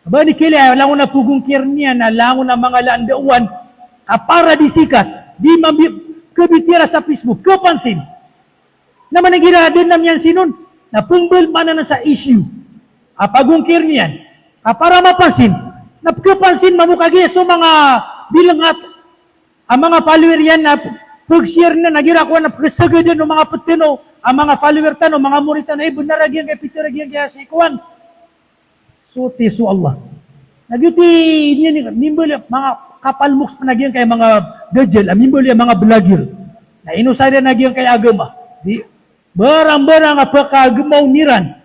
Ba ini kili a langon a pagongkir niyan na langon a manga landawan a para di sikat, di mambi-, kabitiara sa Facebook, kapansin. Na mana igira dn a miyansin on, na pmbal mana na sa issue a pagongkir niyan a para mapansin, na pkapansin mambo kagiya so manga bilngat a manga follower iyan na pag-share niyan, na igira kowan na pkasagadan o manga ptno a manga follower tano, manga morit tano, eh, bnar a giyangkai, pitharo a giyangkai a si kowan. So, ti so Allah. Na giyoto i niyan i mimbaloy a manga kapalmoks pn a giyangkai manga dajjal, a mimbaloy a manga blagir. Na inosar iran a giyangkai agama. Di, barang-barang a pkagmaw iran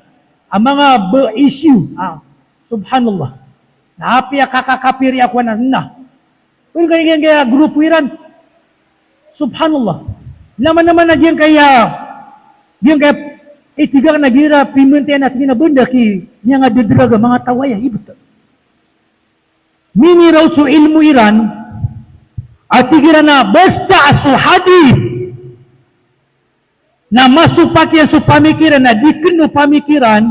a manga ba-, issue. Ah, subhanallah. Na apiya kakakapiri ako anan na. Pwede ka giyangkaya grupo iran. Subhanallah. Naman-naman a giyangkaya, giyangkaya, eh, tig iran a gira pimantayan a tig iran a banda ki, niyan a dadraga manga taw aya, ibt. Miniraw so ilmo iran, a tig iran a basta a so hadith na masopak iyan so pamikiran, na di kn o pamikiran,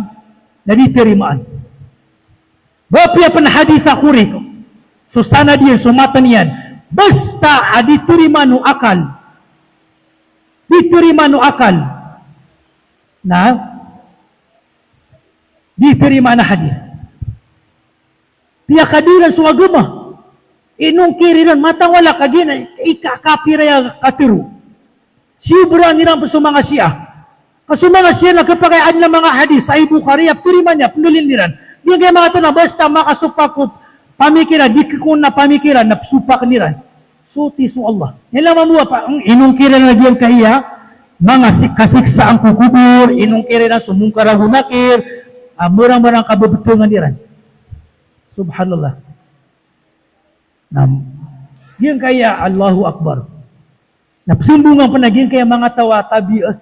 na di tarimaan. Ba apiya pn hadith a korek so sanad iyan, so matan iyan, basta a di tarimaan o akal, di tarimaan o akal, na di tarimaan a hadith. Piyakada iran so agama. Inongkir iran, matawalak a giya na ikakapir aya katharo. Siyobraan iran pn so manga Shia. Ka so manga Shia na khapakay a adn a manga hadith, Sahih Bukhari, a ptarimaan iyan, pndalil iran. Giyangkaya manga taw na basta makasopak ko pamikiran, di kn a pamikiran, na psopak iran. So, ti so Allah. Aya mambo a pa, inongkir iran a giyangkaya manga si-, kasiksaan ko kobor, inongkir iran so Munkar ago Nakir, a, marang-marang a kababtngan iran. Subhanallah. Na giyangkaya, Allahu Akbar. Na psmbongan pn a giyangkaya manga taw a tabiya.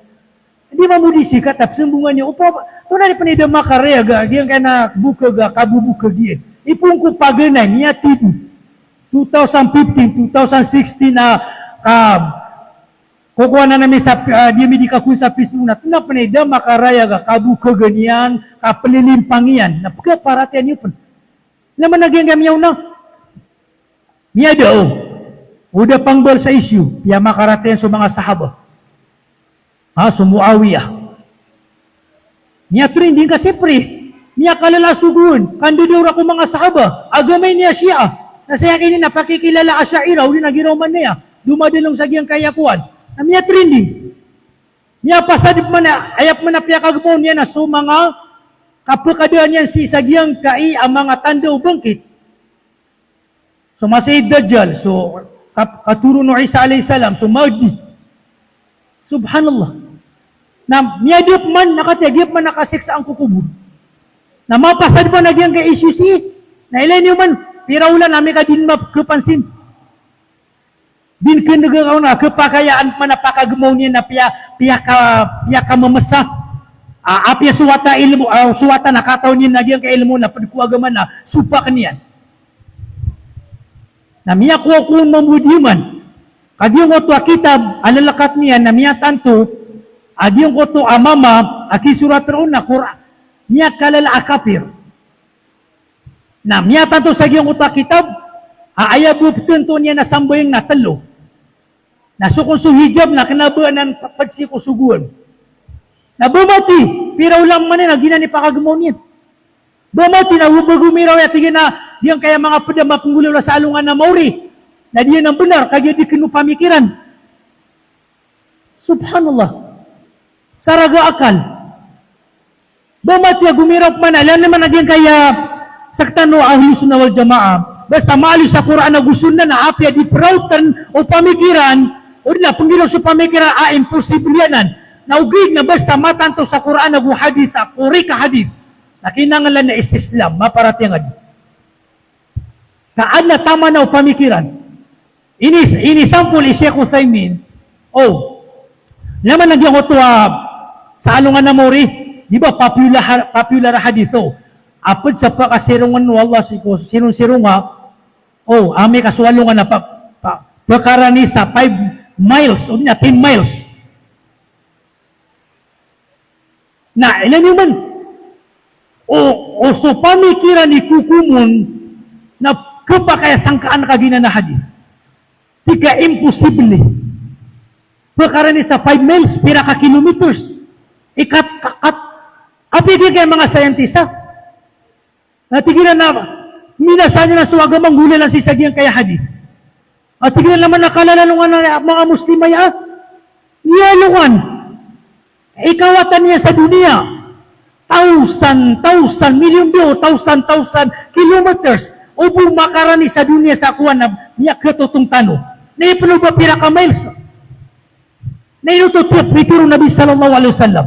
Di mambo di sikat a psmbongan iyan. Opa, tonaa di pn i da makarayag a giyangkaya na bokaga, kabobokag iyan. Ipoon ko paganay, miyatidi. Two thousand fifteen, two thousand sixteen a, ka, kokowan ami sa, ah, di ami di kakowa sa Facebook na, tonaa pn i da makarayag a kabokagan iyan, kaplilimpang iyan, na pkaparatiyayaan iyo pn. Na mana giyangkaya miyaona. Miyada o. O da pangbal sa issue, piyamakaratiyayaan so manga sahaba. Ha, so Muawiyah. Miyatrending ka siyempre. Miyakalala so gowon. Kandadaw rka ko manga sahaba. Agama ini a Shia. Na saya kini na pakikilala Asha'irah, odi na giraw man iyan. Domadalong sa giyangkaya kowan. Na miyatrending. Miyapasad pman a, aya pman a piyakagmaw niyan na so manga kapakadaan iyan sii sa giyangkai a manga tanda o bangkit. So Masih Dajjal, so kap-, katoron o Isa alayhis salam, so Mahdi. Subhanallah. Na miyada pman, na katii a giya pman a kasiksaan ko kobor. Na mapasad pman a giyangkai a issue sii. Na ilay niyo man, pira olan ami ka di niyo mapkapansin. Di niyo kndga on a khapakay a an pman a pakagmaw niyan na piya, piyaka, piyakamamasa. A, apiya so wata ilmo, a, so wata na katawan iyan a giyangkai a ilmo na pd ko agama na sopak iyan. Na miyakowa ko on mambo diyaman. Ka giyangkoto a kitab a lalakat iyan na miyatanto a giyangkoto a mama a kisorat roo na Qur'an. Miyakalala a kapir. Na miyatanto sa giyangkoto a kitab a aya bo ptanto iyan a sambayang na tlo. Na so kon so hijab na kna ba anan pd sii ko sogoan. Na ba mati, pira olan man iyan a giyanan i pakagmaw niyan. Ba mati na o ba gomiraw aya tig iyan a giyangkaya manga pd a mapenggolawla sa alongan a maori. Na di anan benar, kagiya di keno pamikiran. Subhanallah. Sa raga a akal. Ba mati a gomiraw pman a, ilay niyo man a giyangkaya sektan o Ahlus Sunnah wal Jamaah. Basta maaloy sa Qur'an ago Sunnah na apiya di peraotan o pamikiran, o di na penggiraw so pamikiran a imposible anan. Na ogaid na basta matanto sa Qur'an ago hadith a korek a hadith, na kinanglan a istislam, maparatiyaya ngka di. Ka aden a taman o pamikiran. Ini, ini sampol i Sheikh Uthaymin. O. Ilay niyo man a giyangkoto a sa alongan a maori, di ba popular, popular a hadith o. A pd sa pakasirongan o Allah sii ko sironsironga. O, amay ka so alongan a pa, pa, pkarani sa five miles, o di na ten miles. Na, ilay niyo man. O, o so pamikiran i kokomon na khapakay a sangkaan ka giyanan a hadith. Tig ka imposible. Pkarani sa five miles, pira ka kilometers. Ikat, kakat. Apiya giyangkaya manga scientist a. Na tig iran na minasa niyan so agama nggolalan sii sa giyangkaya hadith. A tig iran na man a kalalalongan a manga Muslim aya a, aya alongan i kawatan iyan sa doniya, thousand, thousand, milyon bo, thousand, thousand kilometers, o bo makarani sa doniya sa kowan a miyakatotong tano. Na aya pn o ba pira ka miles. Na ino oto i pitero o Nabi sallallahu alaihi wasallam.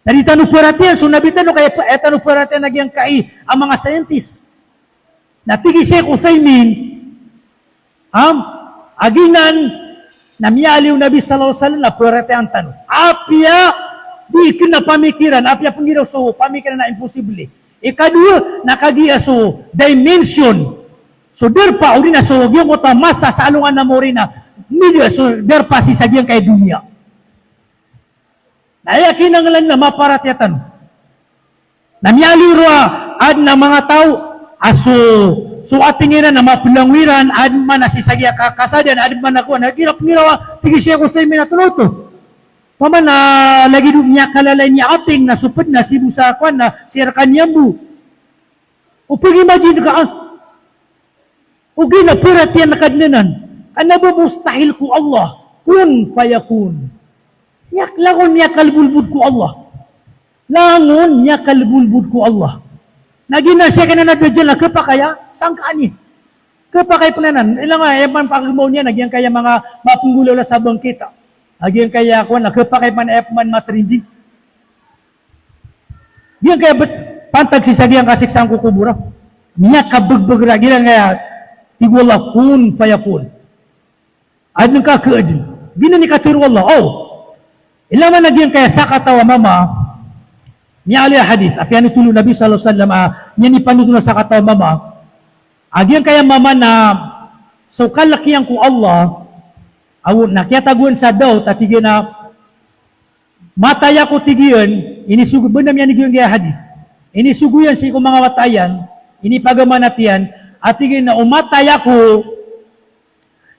Na di tano paratiyayaan so Nabi tano, ka aya tano paratiyayaan a giyangkai a manga scientist. Na tig i Sheikh Uthaymin, am, a giyanan na miyaaloy o Nabi sallallahu alaihi wasallam na paratiyayaan tano. Apiya di kena pamikiran, apiya penggiraw so pamikiran na imposible. Ikadowa, na kagiya so dimension, so darpa, o di na so giyangkoto a masa sa alongan a maori na mida so darpa sii sa giyangkai a doniya. Na aya kinanglan na maparatiyaya tano. Na miyaaloy roo a aden a manga taw a so, so ating iran na mapelangoy iran, aden man a sii sa giya ka, kasadan, aden man a kowan, na gira pengiraw a, tig i Sheikh Uthaymin a tano oto. Paman a lagid o miyakalalay niyan a ating na so ped na sii bo sa kowan na sii rkaniyan bo. O pag-imagine ka, ah. Ogaid na paratiyayaan ka den anan. Kena ba mustahil ko Allah. Kun fayakun. Miyak-, langon miyakalbolbod ko Allah. Langon miyakalbolbod ko Allah. Na giyanan a siya kena na Dajjal na khapakay a sangkaan iyan. Khapakay pn anan. Ilay nga, aya man pakagmaw niyan a giyangkaya manga mapenggolawla sa bangkit a. A giyangkaya kowan na khapakay pman, aya pman matrending. Giyangkaya bet-, pantag sii sa giyangkaya siksaan ko kobor a. Miyakabegbeg ra, giyangkaya tig o Allah, kun fayakun. Aden ka kaaden. Giyanan i katharo o Allah. O. Ilay man a giyangkaya sakataw a mama. Miyaaloy a hadith. Apiya anotol o Nabi sallallahu alaihi wasallam a, niyan i panotol a sakataw a mama. A giyangkaya mama na so kalek iyan ko Allah. Aw, na kiyatagoan sa doubt, a tig iyan a matay ako, tig iyan, inisogo, bnar miyan i giyangkaya hadith. Inisogo iyan sii ko manga wata iyan, inipagamanat iyan, a tig iyan a o matay ako,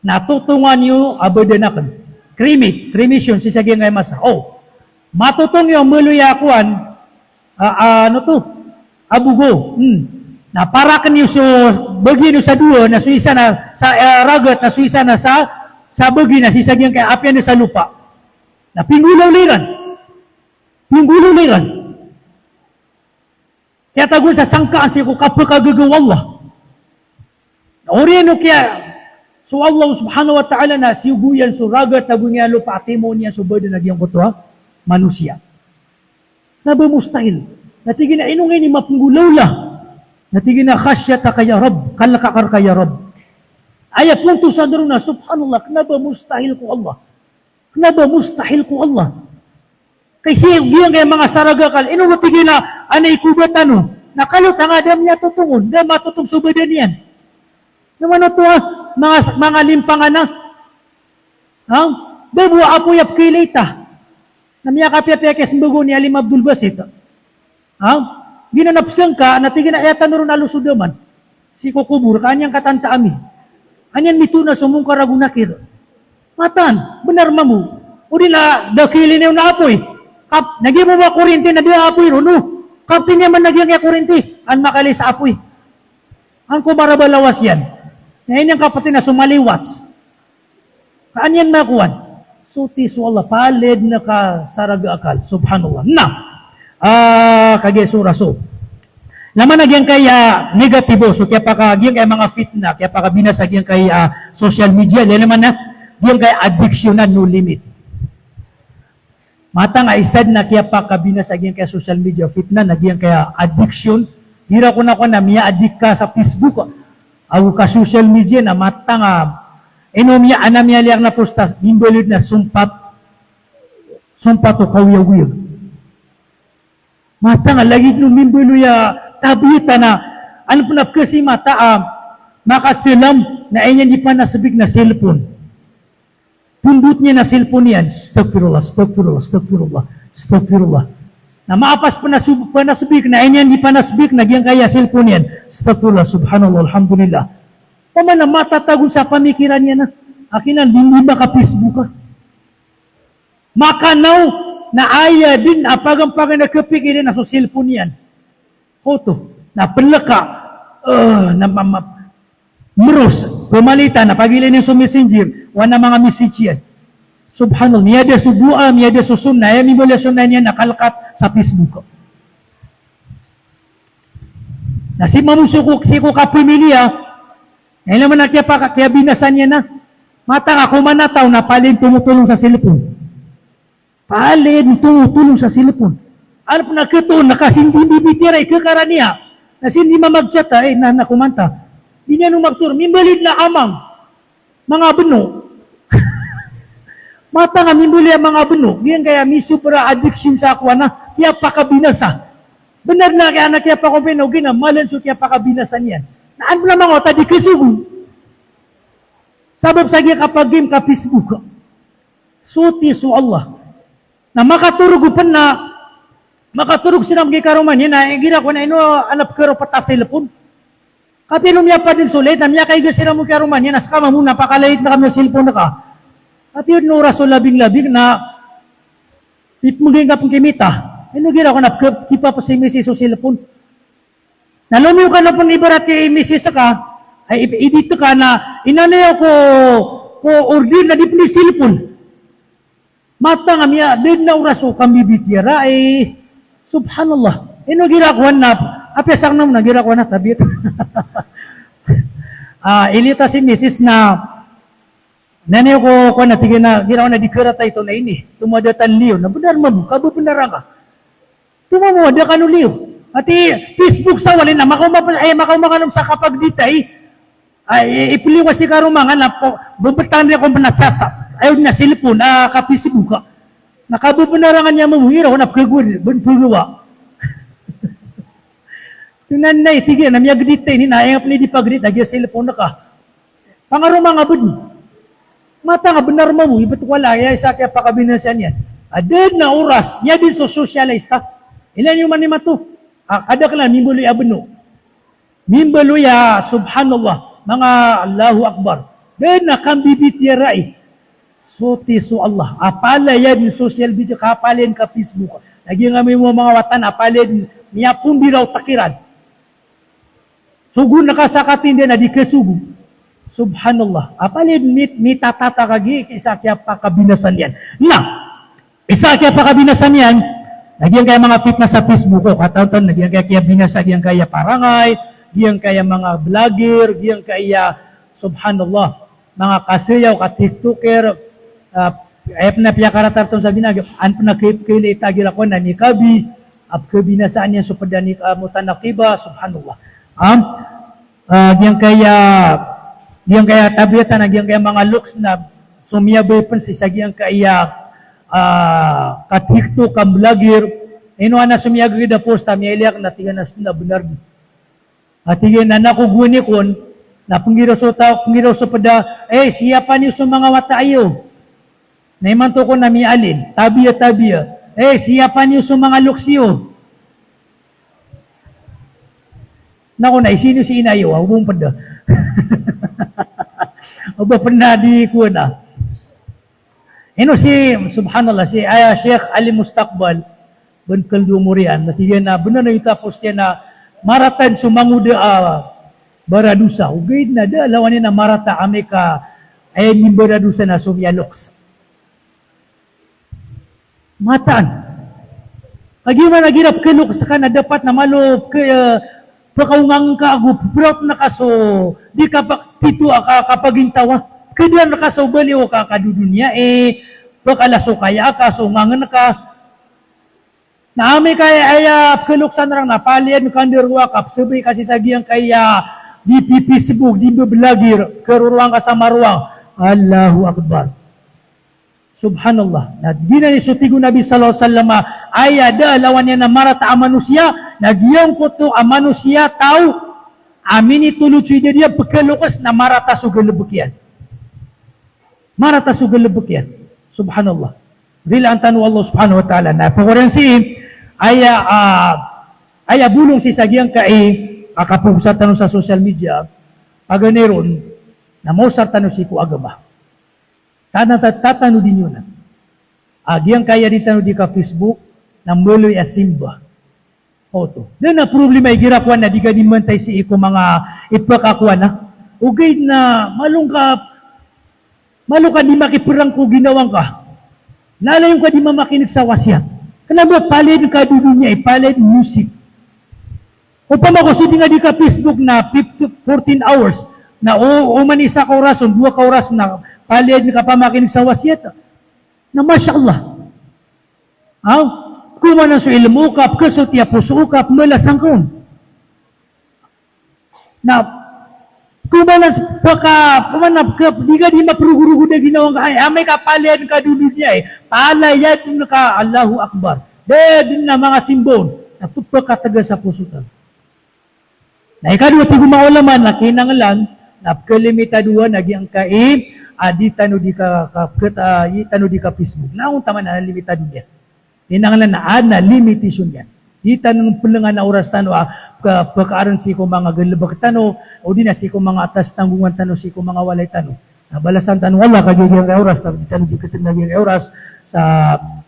na totongan iyo a badan aken. Cremate, cremation, sii sa giyangkaya masa. O, matotong iyo a mbaloy a kowan, a, a, ano to? A bogo. Hmm. Na paraken iyo so, bagian iyo sa dowa, na so isa na sa, eh, ragat, na so isa na sa, sa bagi, na sii sa giyangkaya apiya na sa lopa. Na pinggolawla iran. Pinggolawla iran. Kiyatagoan sa sangkaan sii ko kapekagaga o Allah. Na oriyan o kiya, so Allah subhanahu wa ta'ala na siyogo iyan so ragat ago giyangkaya lopa a timoon iyan so badan a giyangkoto a manosiya. Na ba mustahil? Na tig iyan a ino ngka ini mapenggolawla? Na tig iyan a khashyataka ya Rabb, kalek akn rka ya Rabb. Aya pontosan ron na, subhanallah, kena ba mustahil ko Allah? Kena ba mustahil ko Allah? Kay sii giyangkaya manga saraga kal, ino ba tig iyan a, anay ko ba tano? Na kalo tanga da miyatotong on, da matotong so badan iyan. Na mano oto a, manga, manga limpang anan. Ha? Ba bo a apoy a pkailay ta. Na miyakapiyapiya kiya sembago ni Alim Abdul Basit. Ha? Giyanan a pesengka, na tig iyan a aya tano ron a losodaman. Sii ko kobor, ka an iyan katantaa mi. An iyan mitoon a so Mungkar ago Nakir. Mataan, benar mambo. O di na, da kailay niyo na apoy. Kap, na giya bo ba korinti na di apoy ron, no? Kapti niyan man na giyangkaya korinti, an makali sa apoy. An ko marabalawas iyan. Na iniyan kapatid na so maliwats. Ka an iyan makowan. So ti so Allah, paled na ka saraga akal. Subhanallah. Na, ah, kagiya so raso. Na mana giyangkaya negatibo, so kiyapaka, giyangkaya manga fitna, kiyapakabinasa giyangkaya, ah, social media, lalo mana giyangkaya addiction na no limit. Matang a isa dn a kiyapakabinasa giyangkaya social media fitna na giyangkaya addiction. Igira ko na, ko na miya-addict ka sa Facebook ago ka social media na matang a ino miya, ana miyaliyak na postas, mimbaloy na sompat, sompat o kaoyagoyag. Matang a lagid o mimbaloy a tabiya tano, ano pn a pkhasimata a makasalam na aya niyan di panasbik na cellphone. Pundot niyan a cellphone iyan, astaghfirullah, astaghfirullah, astaghfirullah, astaghfirullah. Na mapas pn a sub-, panasbik na aya niyan di panasbik na giyangkaya cellphone iyan, astaghfirullah, subhanallah, alhamdulillah. Pman a matatago sa pamikiran iyan a, akin a di, di maka-Facebook a. Makanaw na aya dn a paganay-paganay a kapikir iyan na so cellphone iyan. Oto, na plka, eh, na ma-, ma-, mros, pmalita, na pagilay niyan so messenger, o ana manga message iyan. Subhanallah, miyada so doa, miyada so sunnah, aya mimbaloy a sunnah niyan na kalkat sa Facebook. Na sii mambo sii ko, sii ko kapamilya, na ino man a kiyapaka-, kiyabinasa niyan na, matang a koman a taw na palaya dn tomotolong sa cellphone. Palaya dn tomotolong sa cellphone. Ano pn a khatoon na ka sii dn di mbibitiyarai, khakaraniya. Na sii dn di mamag-chat a, eh, na, na koman ta. Di niyan on magtoro, mimbaloy dn a amang. Manga bno. Matang a mimbaloy a manga bno. Giyangkaya misobra addiction sa kowan a kiyapakabinasa. Bnar na kaya na kiyapakaompin, ogaid na mala dn so kiyapakabinasa niyan. Na an pn a manga wata di khasogo. Sabap sa giya kapag-game ka Facebook. So ti so Allah. Na makatorog pn na, makatorog siran giya karoma niyan, na igira ko na ino ana pkharopot a cellphone. Kapiya o miyapad dn so lait, na miyakaiga siran mambo giya karoma niyan, na ska mambo na pakalait na kami a cellphone ka. Kapiya o oras o labing-labing na, pipmgay ka pn kimita. Ino gira ko na pkha-, kipapsimisi so cellphone. Na lomiyo ka na pn ibarat i-message ka, ay, i-, i-date ka na, inano iyo ko, ko order na di pn di cellphone. Matang a miya, da dn a oras o kambibitiyarai. Subhanallah. Ino gira kowan na, apiya sakn na gira kowan na tabiya. Ah, ilita si misis na, nani ko, kowan na tig iyan a, gira kowan na di karata ito na ini. Tomo a da tano liyo, na bnar mambo, kabnar angka. Tomo a da kano liyo. Ati Facebook sa walay na makaoma, eh, makaoma kano sa kapagditay. Ay, i-, ipliyo ka si karoma nga na po, bbtang di ako pn a chat. Ay, na cellphone, ah, ka Facebook ka. Na kabnar angka niyan mambo, ira ko na pkhagowa, pn pkhagowa. Tig iyan a, tig iyan a miyagditay ini na, aya pn i di pagditay, giya cellphone ka. Pangaroma nga bd. Matang a bnar mambo, ibt ko a laya, isa a kiyapakabinasa niyan. A da dn a oras, miyada dn so socialize ka. Ilaya niyo man imanto. A, kadaklan, mimbaloy a bno. Mimbaloy a, subhanallah, manga Allahu Akbar. Da dn a kambibitiyarai. So ti so Allah. A palaya dn social media, ka palaya dn ka Facebook. Lagid nga mimo manga wata na a palaya dn, miyapombira o takiran. Sogo na ka sa katindihan a di khasogo. Subhanallah. A palaya dn mit-, mitatata ka giya isa a kiyapakabinasa niyan. Na, isa a kiyapakabinasa niyan, na giyangkaya manga fitna sa Facebook, o, kataw-taw na giyangkaya kiyabinasa, giyangkaya parangay, giyangkaya manga vlogger, giyangkaya, subhanallah, manga kasayaw, ka TikToker, ah, aya pn a piyakaratarton sa gina, an pn a kay-, kaylay ta gira kowan na niqabi, a pkhabinasaan iyan so pd a ni-, ah, mutanaqiba, subhanallah. Am, ah, giyangkaya, giyangkaya tabiya tano, giyangkaya manga looks na, so miyabaya pn sii sa giyangkaya, ah, ka TikTok, ka vlogger, ino ana so miyagagad a post a miyailay akn na tig iyan a so na bnar. A tig iyan a na ko gowani kon, na pnggiraw so taw, pnggiraw so pd a, "Eh, siyapa niyo so manga wata iyo." Na imanto kon na miyaalin, tabiya, tabiya. "Eh, siyapa niyo so manga looks iyo." Na kon na, "Isino si ina iyo, ah, o ba pn pd a." O ba pn a di kowan a. Ino si, subhanallah, si aya Sheikh Ali Mustaqbal, ben Kaldo Morian, na tig iyan a bnar a ito a post iyan a marata so mangoda a baradosa. Ogaid na da a lawan iyan a marata amay ka aya mimbaradosa na so miyaloks. Mataan. Kagiya man a gira pkaloks ka na dapat na malo pk-, eh, pkaongang ka ago ppraotn ka so di ka pa-, tito a ka-, kapagintaw a. Pkadaan ka so bali o ka-, kadodoniyai, pkalaso kaya ka so ongangn ka. Na amay ka aya pkhaloksan rang na palaya dn ka ndrowaka, psabay ka sii sa giyangkaya di pi-Facebook, di mbablogger, karorowang ka sa marowang. Allahu Akbar. Subhanallah. Na giyanan i so tig o Nabi sallallahu alaihi wasallam, aya da a lawan iyan a marata a manosiya, na giyangkoto a manosiya, taw, a minitolod so idad iyan, pkhaloks na marata so galbk iyan. Marata so galbk iyan. Subhanallah. Rilaan tano o Allah subhanahu wa ta'ala. Na pagoriyan sii, aya, ah, aya bolong sii sa giyangkai a kapogosan tano sa social media, paganay ron, na maosar tano sii ko agama. Tana-, ta-, tatanodi niyo nan. A giyangkaya di tano di ka-Facebook, na mbaloy a simba. Oto. Da dn a problema igira kowan na di ka di mantay sii ko manga ipakakowan a. Ogaid na malo ngka, malo ka di makiprang ko ginawa ngka. Lalayon ka di mamakinig sa wasiyat. Kna ba palaya dn kadodoniyai, palaya dn musik. Opama ko so di nga di ka-Facebook na fifteen, fourteen hours, na o, oman i isa ka oras, o dowa ka oras na palaya dn kapamakinig sa wasiyat. Na masha Allah. Aw, komanan so ilmo ka, pkhasotiya poso ka, pmbalasan ka on. Na, komanan so pka-, komanan pka-, di ka di maprogorogod a ginawa ngka, ay, amay ka palaya dn kadodoniyai, palaya dn ka, Allahu Akbar. Da dn a manga simba on, na pphakatgas a poso tano. Na ikadowa, tig o manga ulama na kinanglan na pkhalimitadoan a giyangkai a di tano di ka, ka, ka, a di tano di ka-Facebook. Na ontaman a limitado niyan. Kinanglan na adn a limitation iyan. Di tano pngngan a oras tano a pka-, pkaaran sii ko manga galbk tano, odi na sii ko manga atas tanggongan tano, sii ko manga walay tano. Na balasan tano o Allah ka giyangkai a oras, na di tano di ktn a giyangkai a oras. Sa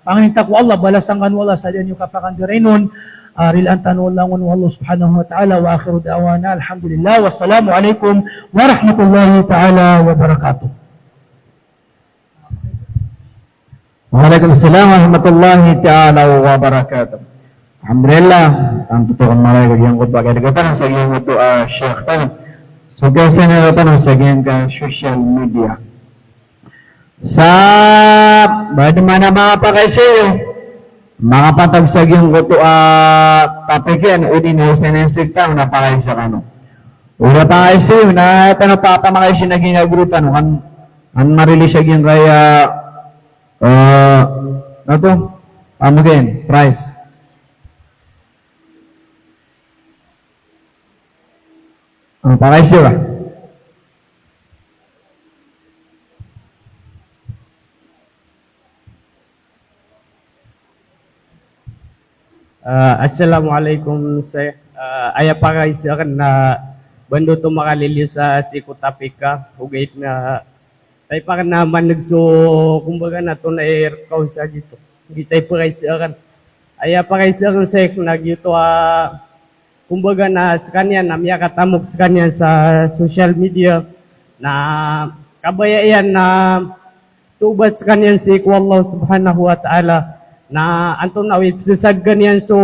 pangnin ta ko Allah, balasan kano o Allah sa da niyo kapakandarain on. Ah, rilaan tano langon o Allah subhanahu wa ta'ala. Wa akhiru da'wana alhamdulillah. Wassalamu alaikum warahmatullahi ta'ala wabarakatuh. Wa alaikum salam warahmatullahi ta'ala wabarakatuh. Alhamdulillah, tanto to kan malay ko giyangkoto a kadagatan sa giyangkoto a Sheikh tano. So, gasa na tano sa giyangkai a social media. Sa ba dn man a manga pakaiza iyo, manga pantag sa giyangkoto a topic iyan, odi na isa na sekta, na pakaiza kano. Odi na pakaiza iyo, na tano pa, pamakaiza na giyangkai a group tano, kan, kan ma-release a giyangkaya, eh, ano to? Pamogen, prize. Ah, pakaiza ba? Ah, assalamu alaikum, Sheikh. Ah, aya pakaiza akn na ba anda oto makaliliyo sa sii ko topic ka, ogaid na Taw ipakn a man'g so, kumbaga na, tonaa i rk on sa giyoto. Giyoto i pakaiza akn. Aya pakaiza akn, Sheikh, na giyoto a, kumbaga na, skaniyan na miyakatamok skaniyan sa social media, na kabaya iyan na tawbat skaniyan sii ko Allah Subhanahu wa Ta'ala, na antonaa i pzasagn iyan so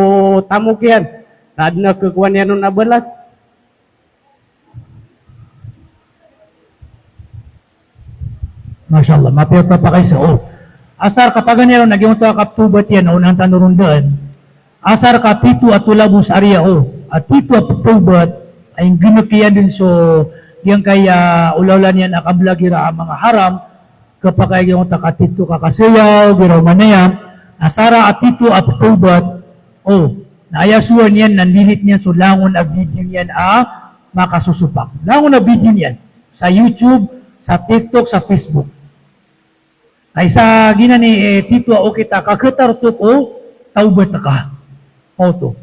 tamok iyan, na adn a khakowa niyan on a balas. Masha Allah, mapiya oto a pakaiza. O, asar ka paganay ron na giyoto a kapthawbat iyan, na onaan tano ron dn. Asar ka tito a tolabos a riya, o, a tito a pthawbat, a inggnk iyan dn so giyangkaya olaola niyan a kablag iran a manga haram, khapakay giyoto a katito ka kasayaw, giraw manaya, na asar a tito a pthawbat, o, na aya sowa niyan na ndelete niyan so langon a video niyan a makasosopak. Langon a video niyan. Sa YouTube, sa TikTok, sa Facebook. Kay sa giyanan i, eh, tito a okit a kakhatarotop o tawbat ka. Oto.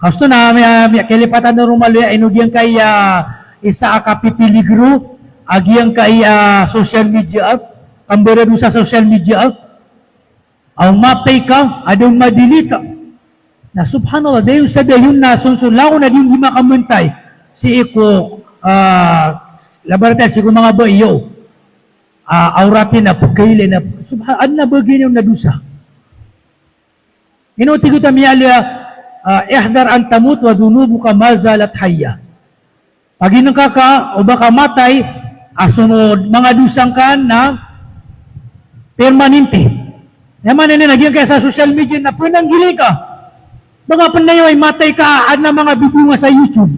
Kasto na, miya, miya, kalipatan na ron maloya, ino giyangkaya isa a kapipiligro a giyangkaya social media app, Kambaradosa sa social media, aw matay ka, a da on ma-delete. Na subhanallah, da iyan sa dayon na sonson langon a di on di makamentay. Sii ko, ah, labaratan sii ko manga bai iyo. Ah, awrat iyan na pekailay na, subha-, adn a bagian iyan na dosa. Ino tig oto a miyaaloy a, ah, "Ihdhar an tamut wa dhunubuka ma zalat hayya." Paginengka ka o ba ka matay, a so manga dosa ngka na permanente. Aya maana niyan na giyangkaya sa social media na penanggilai ka. Ba nga pen na iyo ay matay ka, adn a manga video nga sa YouTube.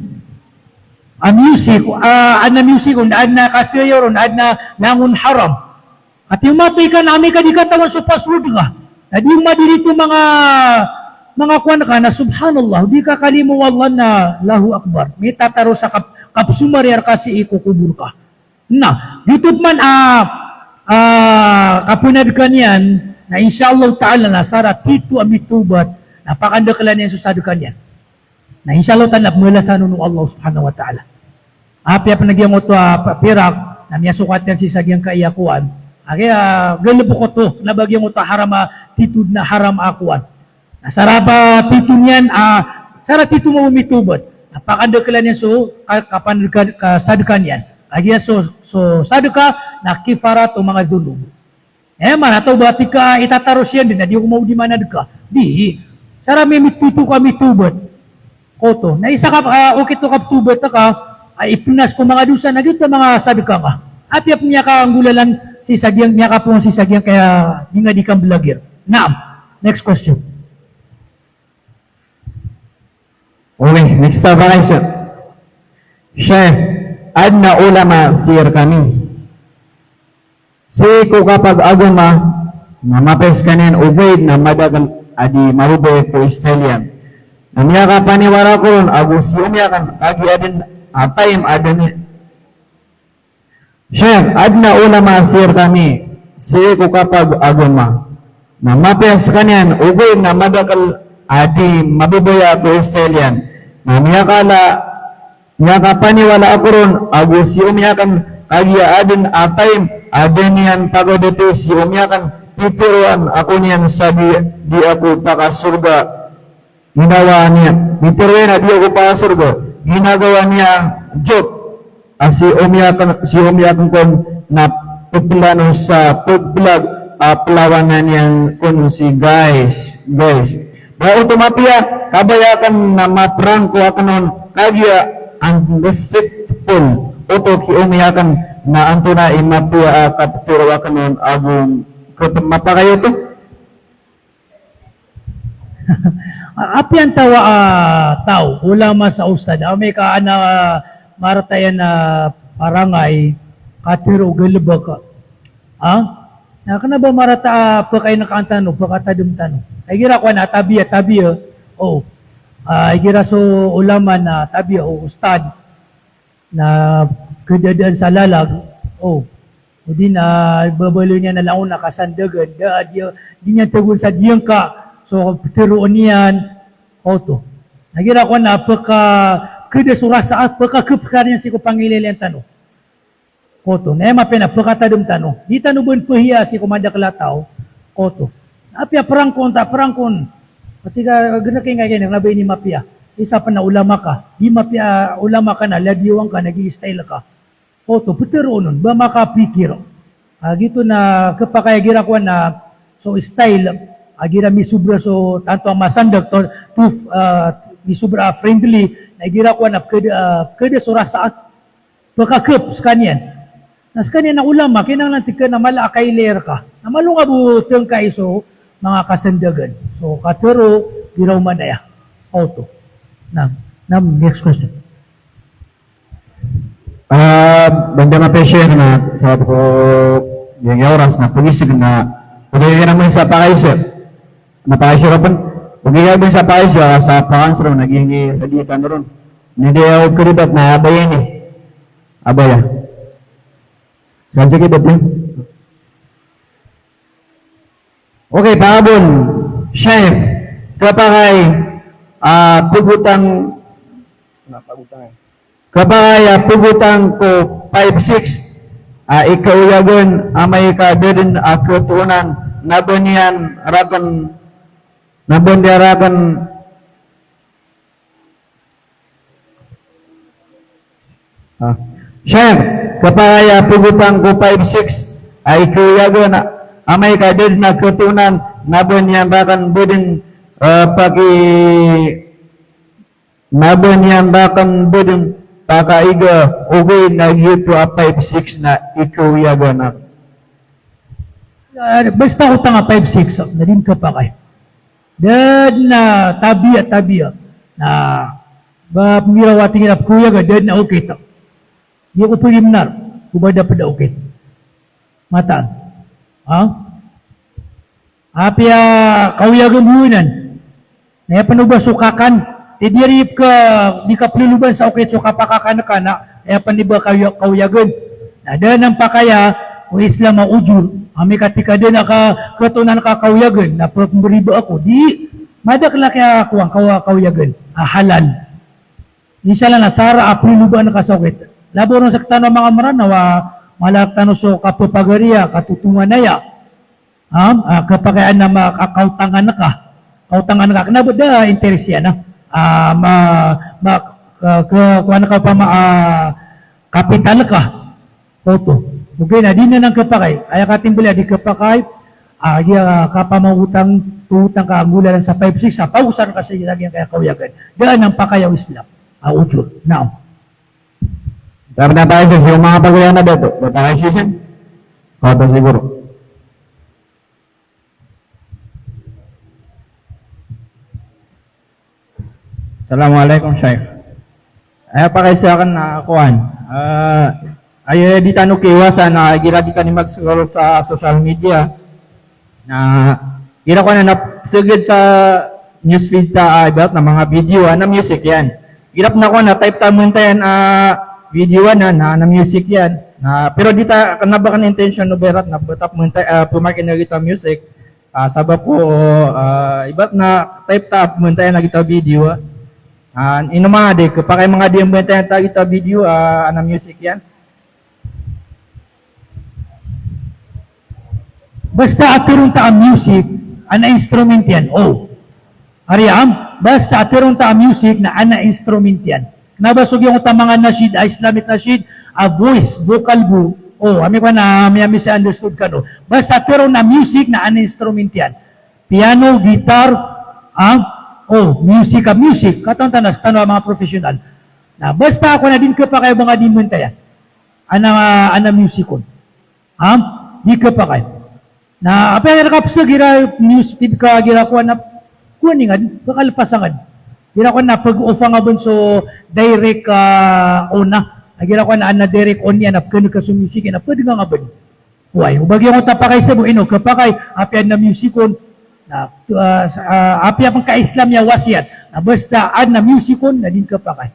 A music, ah, adn a music on, adn a kasayaw ron, adn a langon haram. Katii o matay ka na amay ka di katawan so password ka, na di on ma-delete o manga, manga kowan ka na, subhanallah, di ka kalimo o Allah na, Allahu Akbar. Mitataro sa kap-, kapsomariya rka sii ko kobor ka. Na giyoto pman a, ah, kapenadka niyan, na insha Allah Ta'ala na saratito a mitawbat, na pakandakelan iyan so sadka niyan. Na insha Allah Ta'ala na pembalasan on o Allah Subhanahu wa Ta'ala. Apiya pen a giyangkoto a pa-, pirak, na miyasokat iyan sii sa giyangkaya kowan. Aya, ah, galebek oto, na ba giyangkoto a haram a titod na haram a kowan. Na saratito niyan, ah, saratito mambo mitawbat. Na pakandakelan iyan so ka-, kapan-, ka-, kasadka niyan. Kagiya so, so sadka na kifarat o manga dhunub. Eh, mana tawbat ika, itataro siyan den a di ako maodi manadka. Di. Sarat mitito ka mitawbat. Koto. Na isa ka, ah, okit o kaptawbat ka, ah, ipenas ko manga dosa, na giyoto a manga sadka ka. Apiya pen miyakanggolalan sii sa giyang, miyakapoon sii sa giyangkaya di nga di kamblagir. Naam. Next question. Okay, next a pakaiza. Sheikh, adn a ulama sii rekami. Sii ko kapag-agama na mapiya sekaniyan ogaid na madakel a di mababaya ko style iyan. Na miyakapaniwala ako ron ago si omi aken kagiya aden a time a da niyan Sheikh, adn a ulama sii rekami, sii ko kapag-agama na mapiya sekaniyan ogaid na madakel a di mababaya ko style iyan. Na miyakala, miyakapaniwala ako ron ago si omi aken kagiya aden a time a da niyan pagadati si omi aken, piteroan ako niyan sa di, di ako pakasorga. Ginawa niya, piteroan a di ako pakasorga. Ginagawa niya joke a si omi aken, si omi aken kon na peplano sa pagbelag a pelawanan iyan kon si guys, guys. Ba oto mapiya, kabaya aken na maprangko aken on kagiya unrespectful oto ki omi aken, na antonaa i mapiya a kapetero aken on ago kep-, mapakay oto? A-, apiya antaa a taw, ulama sa ustad, amay ka ana, ah, marata iyan a parangay, katero o galebek. Ha? Na kena ba marata a pekaineg tano, pekatadem tano. Igira kowan a tabiya, tabiya, o. Ah, igira so ulama na tabiya, o ustad. Na kedadaan sa lalag, o. O di na babaloy niyan a langon a kasandagan, da a di, di niyan tagoon sa diyangka so peteroon iyan, oto. Na igira kowan a peka, keda so rasa a pekakep sekaniyan sii ko pangilaylay tano. Oto. Na aya mapiya na pekatadem tano. Di tano ben pehiya sii ko madakel a taw. Oto. Apiya prangkon, ta prangkon. Pati ka, gena kena, kena, kena ba ini mapiya. Isa pen a ulama ka. Di mapiya ulama ka na ladiyawan ka na gi-style ka. Oto, peteroon on, ba makapikir. Ah, giyoto na kepakay a igira kowan a so style, a igira misobra so tanto a masandag, to, to, ah, misobra a friendly, na igira kowan a pekeda, ah, pekeda so rasa a pekakep sekaniyan. Na sekaniyan a ulama, kinanglan tig ka na mala a kailay reka. Na malo nga bo tengkai so manga kasandagan. So katero, giraw man aya. Oto. Na, na next question. Ah, banda mapiya Sheikh na sa ko giyangkaya oras na pagisig na pagiging naman sa pakaiza. Na pakaiza ka pen. Pagiging naman sa pakaiza, sa pakanser na giyangkaya sa di tano ron. Ni di ako keribat na abaya ini. Abaya. Sa di keribat ini. Okay, pangabon. Sheikh, kapakay, ah, pegotang, kapakay, ah, pegotang ko five six. A ikaoyagen amay ka da den a ketonan, na ba niyan raken, na ba niyan raken, ah. Sheikh, kepakay a pegotang ko five six a ikaoyagen amay ka da den a ketonan, na ba niyan raken ba den, eh, paki Na ba niyan raken ba den pakaiga ogaid na giyoto a five six na ikaoyagen a. Ah, basta otang a five six na di den kepakay. Da den a tabiya, tabiya. Na ba pengiraw a tingin a pekaoyagen, da den a okit. Di ko pegimnar ko ba da ped a okit. Mataan. Ha? Apiya kaoyagen bo inan. Na aya pen o ba so kakan, di, di ari ka, di kapeloloban sa okit so kapakakan ka na, aya pen i ba kaoya-, kaoyagen. Na da anan pakaya o Islam a ujur, amay ka tig ka da den a ka, ketonan ka kaoyagen, na pe-, pemberiba ako, di, madakel a kiya kowan, kawa-, kaoyagen, a halal. Insha Allah na sara a peloloban ka sa okit. Labaw ron sektano a manga Meranaw a, mala rektano so kapepagariya, katotonganaya. Am, ah, kepakay a na ma-, ka-, kaotangan ka. Kaotangan ka. Kena ba da interes iyan, ah. Ah, ma-, ma-, ke-, ke-, kowan ka opama, ah, kapital ka. Oto. Ogaid na di anan kepakay. Aya katimbel iyan a di kepakay. Ah, giya, ah, kapamangotang, otang ka a nggolalan sa five six, sa pagosan ka sa giyangkaya kaoyagen. Da anan pakaya o Islam a ujur. Naam. Tapi na tayo sa siyong mga pagkakana dito. Ba tayo sa siya? Kota siguro. Assalamu alaikum, Sheikh. Aya pakaiza aken na kowan. Ah, aya di tano kiiwasan na igira di kani mag-scroll sa social media. Na igira kowan na seged sa newsfeed ta, ah, ibarat na manga video, ah, na music iyan. Igira pen kowan na type ta mentaya a video anan na, na music iyan. Na, pero di ta, kena ba ken intention o ba irat na ba ta mentaya, ah, pemakineg a gita music. Ah, sabap ko, ah, ibarat na type ta a mentaya a gita video, ah. Ah, ino manga di, kepakay manga di a mentaya a gita video, ah, a na music iyan. Basta a teron ta a music, a na instrument iyan. O. Ari am, basta a teron ta a music na a na instrument iyan. Kena ba so giyangkoto a manga nasheed, a Islamic nasheed, a voice, vocal bo. O, ami kowan na, ami, ami misunderstood kano. Basta a teron a music na a na instrument iyan. Piano, guitar, ah, o, music, a music. Katawan tano a sektano a manga professional. Na basta kowan na di den kepakay o ba nga di mentaya a na, a na music on. Am, di kepakay. Na apiya igira kapeseg igira newsfeed ka igira kowan na kowan inged, ba kalepas anged. Igira kowan na peg-off angka ben so direct, ah, on a. Igira kowan na a na direct on iyan na pekeneg ka so music iyan na pedeng angka ben. Oway, o ba giyangkoto a pakaiza bo ino kepakay, apiya a na music on. Na, ah, sa, ah, apiya pen ka-Islam iyan wasiyat. Na basta a na music on, na di den kepakay.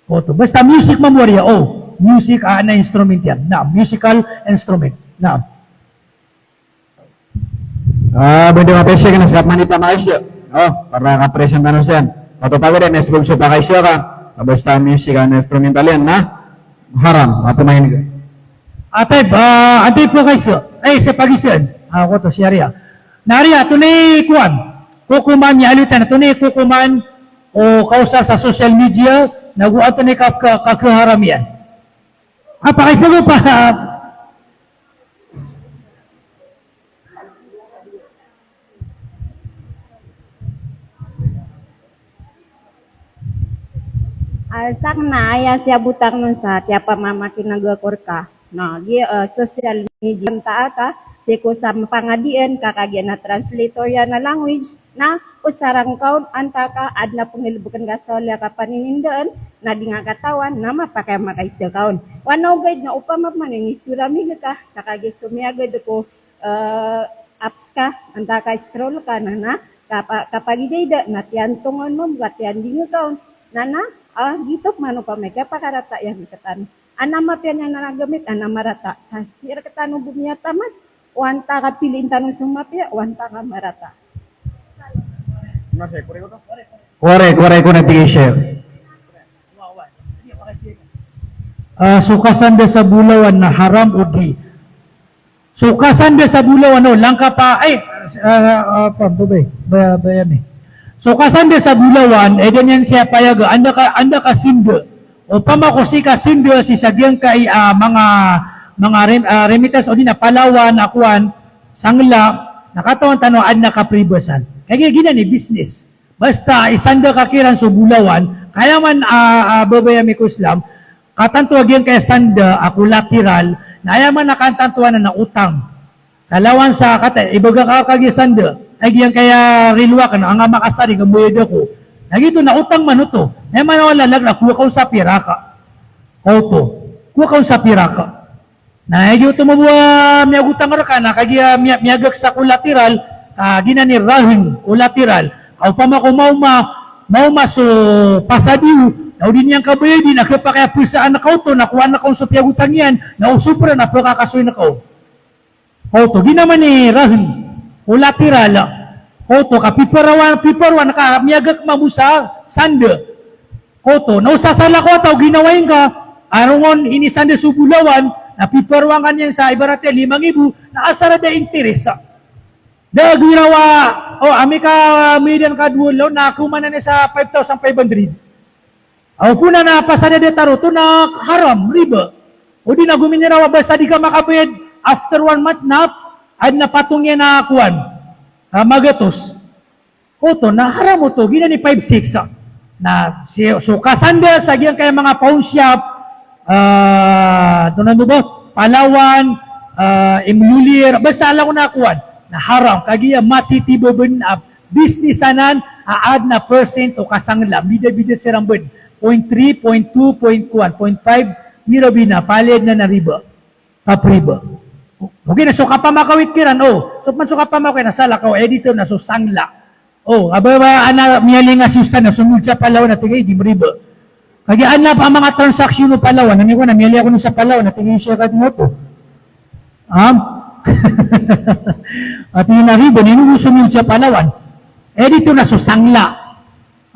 Oto, basta music mambo ari, o, music a na instrument iyan. Na, musical instrument. Na. Ah, bende mapesek na sa kapman i pakaiza. O, para kapresenta tano siyan. Oto, pagari na sibog so pakaiza ka. Ah, basta music a na instrumental iyan, na haram. Oto, mahinig. Atay, ah, atay pakaiza. Ay, sa pakaiza. Ah, oto, si Arya. Na Arya, antonaa i kowan. Kokoman iyan, alitan, antonaa i kokoman o kaosar sa social media, nago antonaa i ka, ka, kakeharam iyan. A, pakaiza ko pa. A, sakn na aya siyabotang on sa tiyap a mamakineg ko rka. Na, gi, eh, social media, antaa ka, sii ko sa pangadian, ka kagiya na translator iyan a language, na osarang ka on, antaa ka, aden a pengelebeken ka sa oliya ka paninindaan, na di nga katawan, na mapakay a makaiza ka on. Wana ogaid na opama pman a inisoramig ka, sa kagiya somiyagad ko, eh, apps ka, antaa ka scroll ka, na, na, kapa-, kapagidaida, na tiyantongan mambo ka tiyanding ka on, na, na, ah, giyoto pman opama i kapakarata iyan rektano. Ana mapiya niyan a gamit, ana marata. Sa sii rektano bo miyataman, o antaa ka piliin tano so mapiya, o antaa ka marata. Korek, korek, korek, tig i Sheikh. Ah, so kasanda sa bolawan na haram o di? So kasanda sa bolawan, o, langkap a, ay, ah, ah, apa, ba, ba, ba, ba, yan, eh. So kasanda sa bolawan, eh, da niyan siya payaga, anda ka, anda ka sinda. Opama ko sii ka sinda sii sa giyangkai, ah, manga, manga rem-, ah, remittance, o di na palawan, a kowan, sangla, na katawan tano a adn a kapribasan. Kagiya giyanan i business. Basta isanda ka kiran so bolawan, ka aya man, ah, ah, babaya mi ko Islam, katanto a giyangkaya sanda a collateral, na aya man a katanto anan na otang. Kalawan sa kata, ibaga ka kagiya sanda, ay giyangkaya relo akn, anga makasaring a mbayad ako. Na giyoto na otang man oto. Na aya man a wala lagid na kowa ka on sa pirak. Kaoto. Kowa ka on sa pirak. Na aya giyoto mambo a miyagotang rka na kagiya miya-, miyagak sa collateral, ka giyanan i rahn, collateral. Ka opama ko maoma, maoma so pasad iyo, na o di niyan kabayadi na khapakay a psaan ka oto, na kowaan ka on so piyagotang iyan, na o sobra na pkakasoin ka on. Kaoto, giyanan i rahn, collateral. Kaoto, ka piparowan, piparowan ka, miyagak mambo sa sanda. Kaoto, na o sasala ko a taw, ginawai ngka, a ron inisanda so bolawan, na piparowan ka niyan sa ibarat iyan lima nggibo, na asar a da interes. Da girawa, o, amay ka miyadan ka dowa lawan, na komanan iyan sa five thousand five hundred. Aw, pona na pasad a da tharoon oto na haram, riba. O di na gominirawa basta di ka makabayad after one month na, adn a patong iyan a kowan. Ah, magatos. Oto na haram oto, giyanan i five six, ah. Na si, so kasanda sa giyangkaya manga pawnshop, ah, antonaa oto ba? Palawan, ah, imlolir, basta langon a kowan. Na haram, kagiya matitibabn a business anan a adn a percent o kasangla, bida-bida siran bn, point three, point two, point one, point five, mirabi na, palaya dn a riba. Kapriba. Okay na so kapamakawit kiran, o, so pman so kapamakawit na salakaw, aya dito na so sangla. O, aba, ba, ana, miyalinga si Ustad na somiyod sa Palawan na tig iyan di mriba. Kagiya adn a manga transaction o Palawan, na miyakowa na miyali ako sa Palawan na tig iyan siya ka dito. Ha? Ati na riba, nino mo somiyod sa Palawan. Eh, dito na so sangla.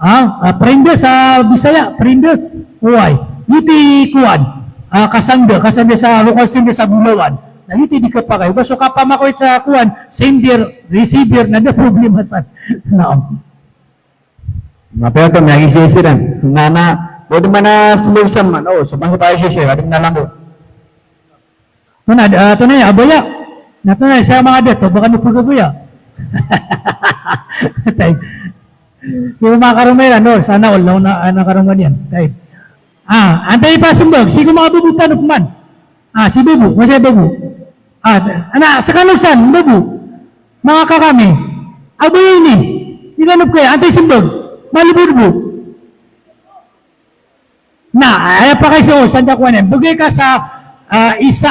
Ha? Ah, prinda sa Bisaya, prinda. Oway. Giyoto i kowan. Ah, kasanda, kasanda sa, lokal sender sa bolawan. Na giyoto i di kapakay. Oba so kapamakawit sa kowan, sender, receiver, na da problema san. Naam. Mapiya oto, miyagiza-giza dn. Na, na, bo dn man a smbag sa man. O, so man sa pagiza-giza, adn a langon. Tonaa, ah, tonaa iya, abaya. Na tonaa iya, sa manga dato, ba kano pagabaya. Tayyib. So manga karoma iran, no, sana all, na, na karoma niyan. Tayyib. Ah, antaa i pasmbag, sii ko manga babo tano pman. Ah, si babo, masa i babo. Ah, ana, skano san, babo. Manga kakami. Abaya ini. Ilan op kaya, antaa i smbag. Malbod bo. Na, aya pakaiza o, sanda kowan iyan. Bgay ka sa, ah, isa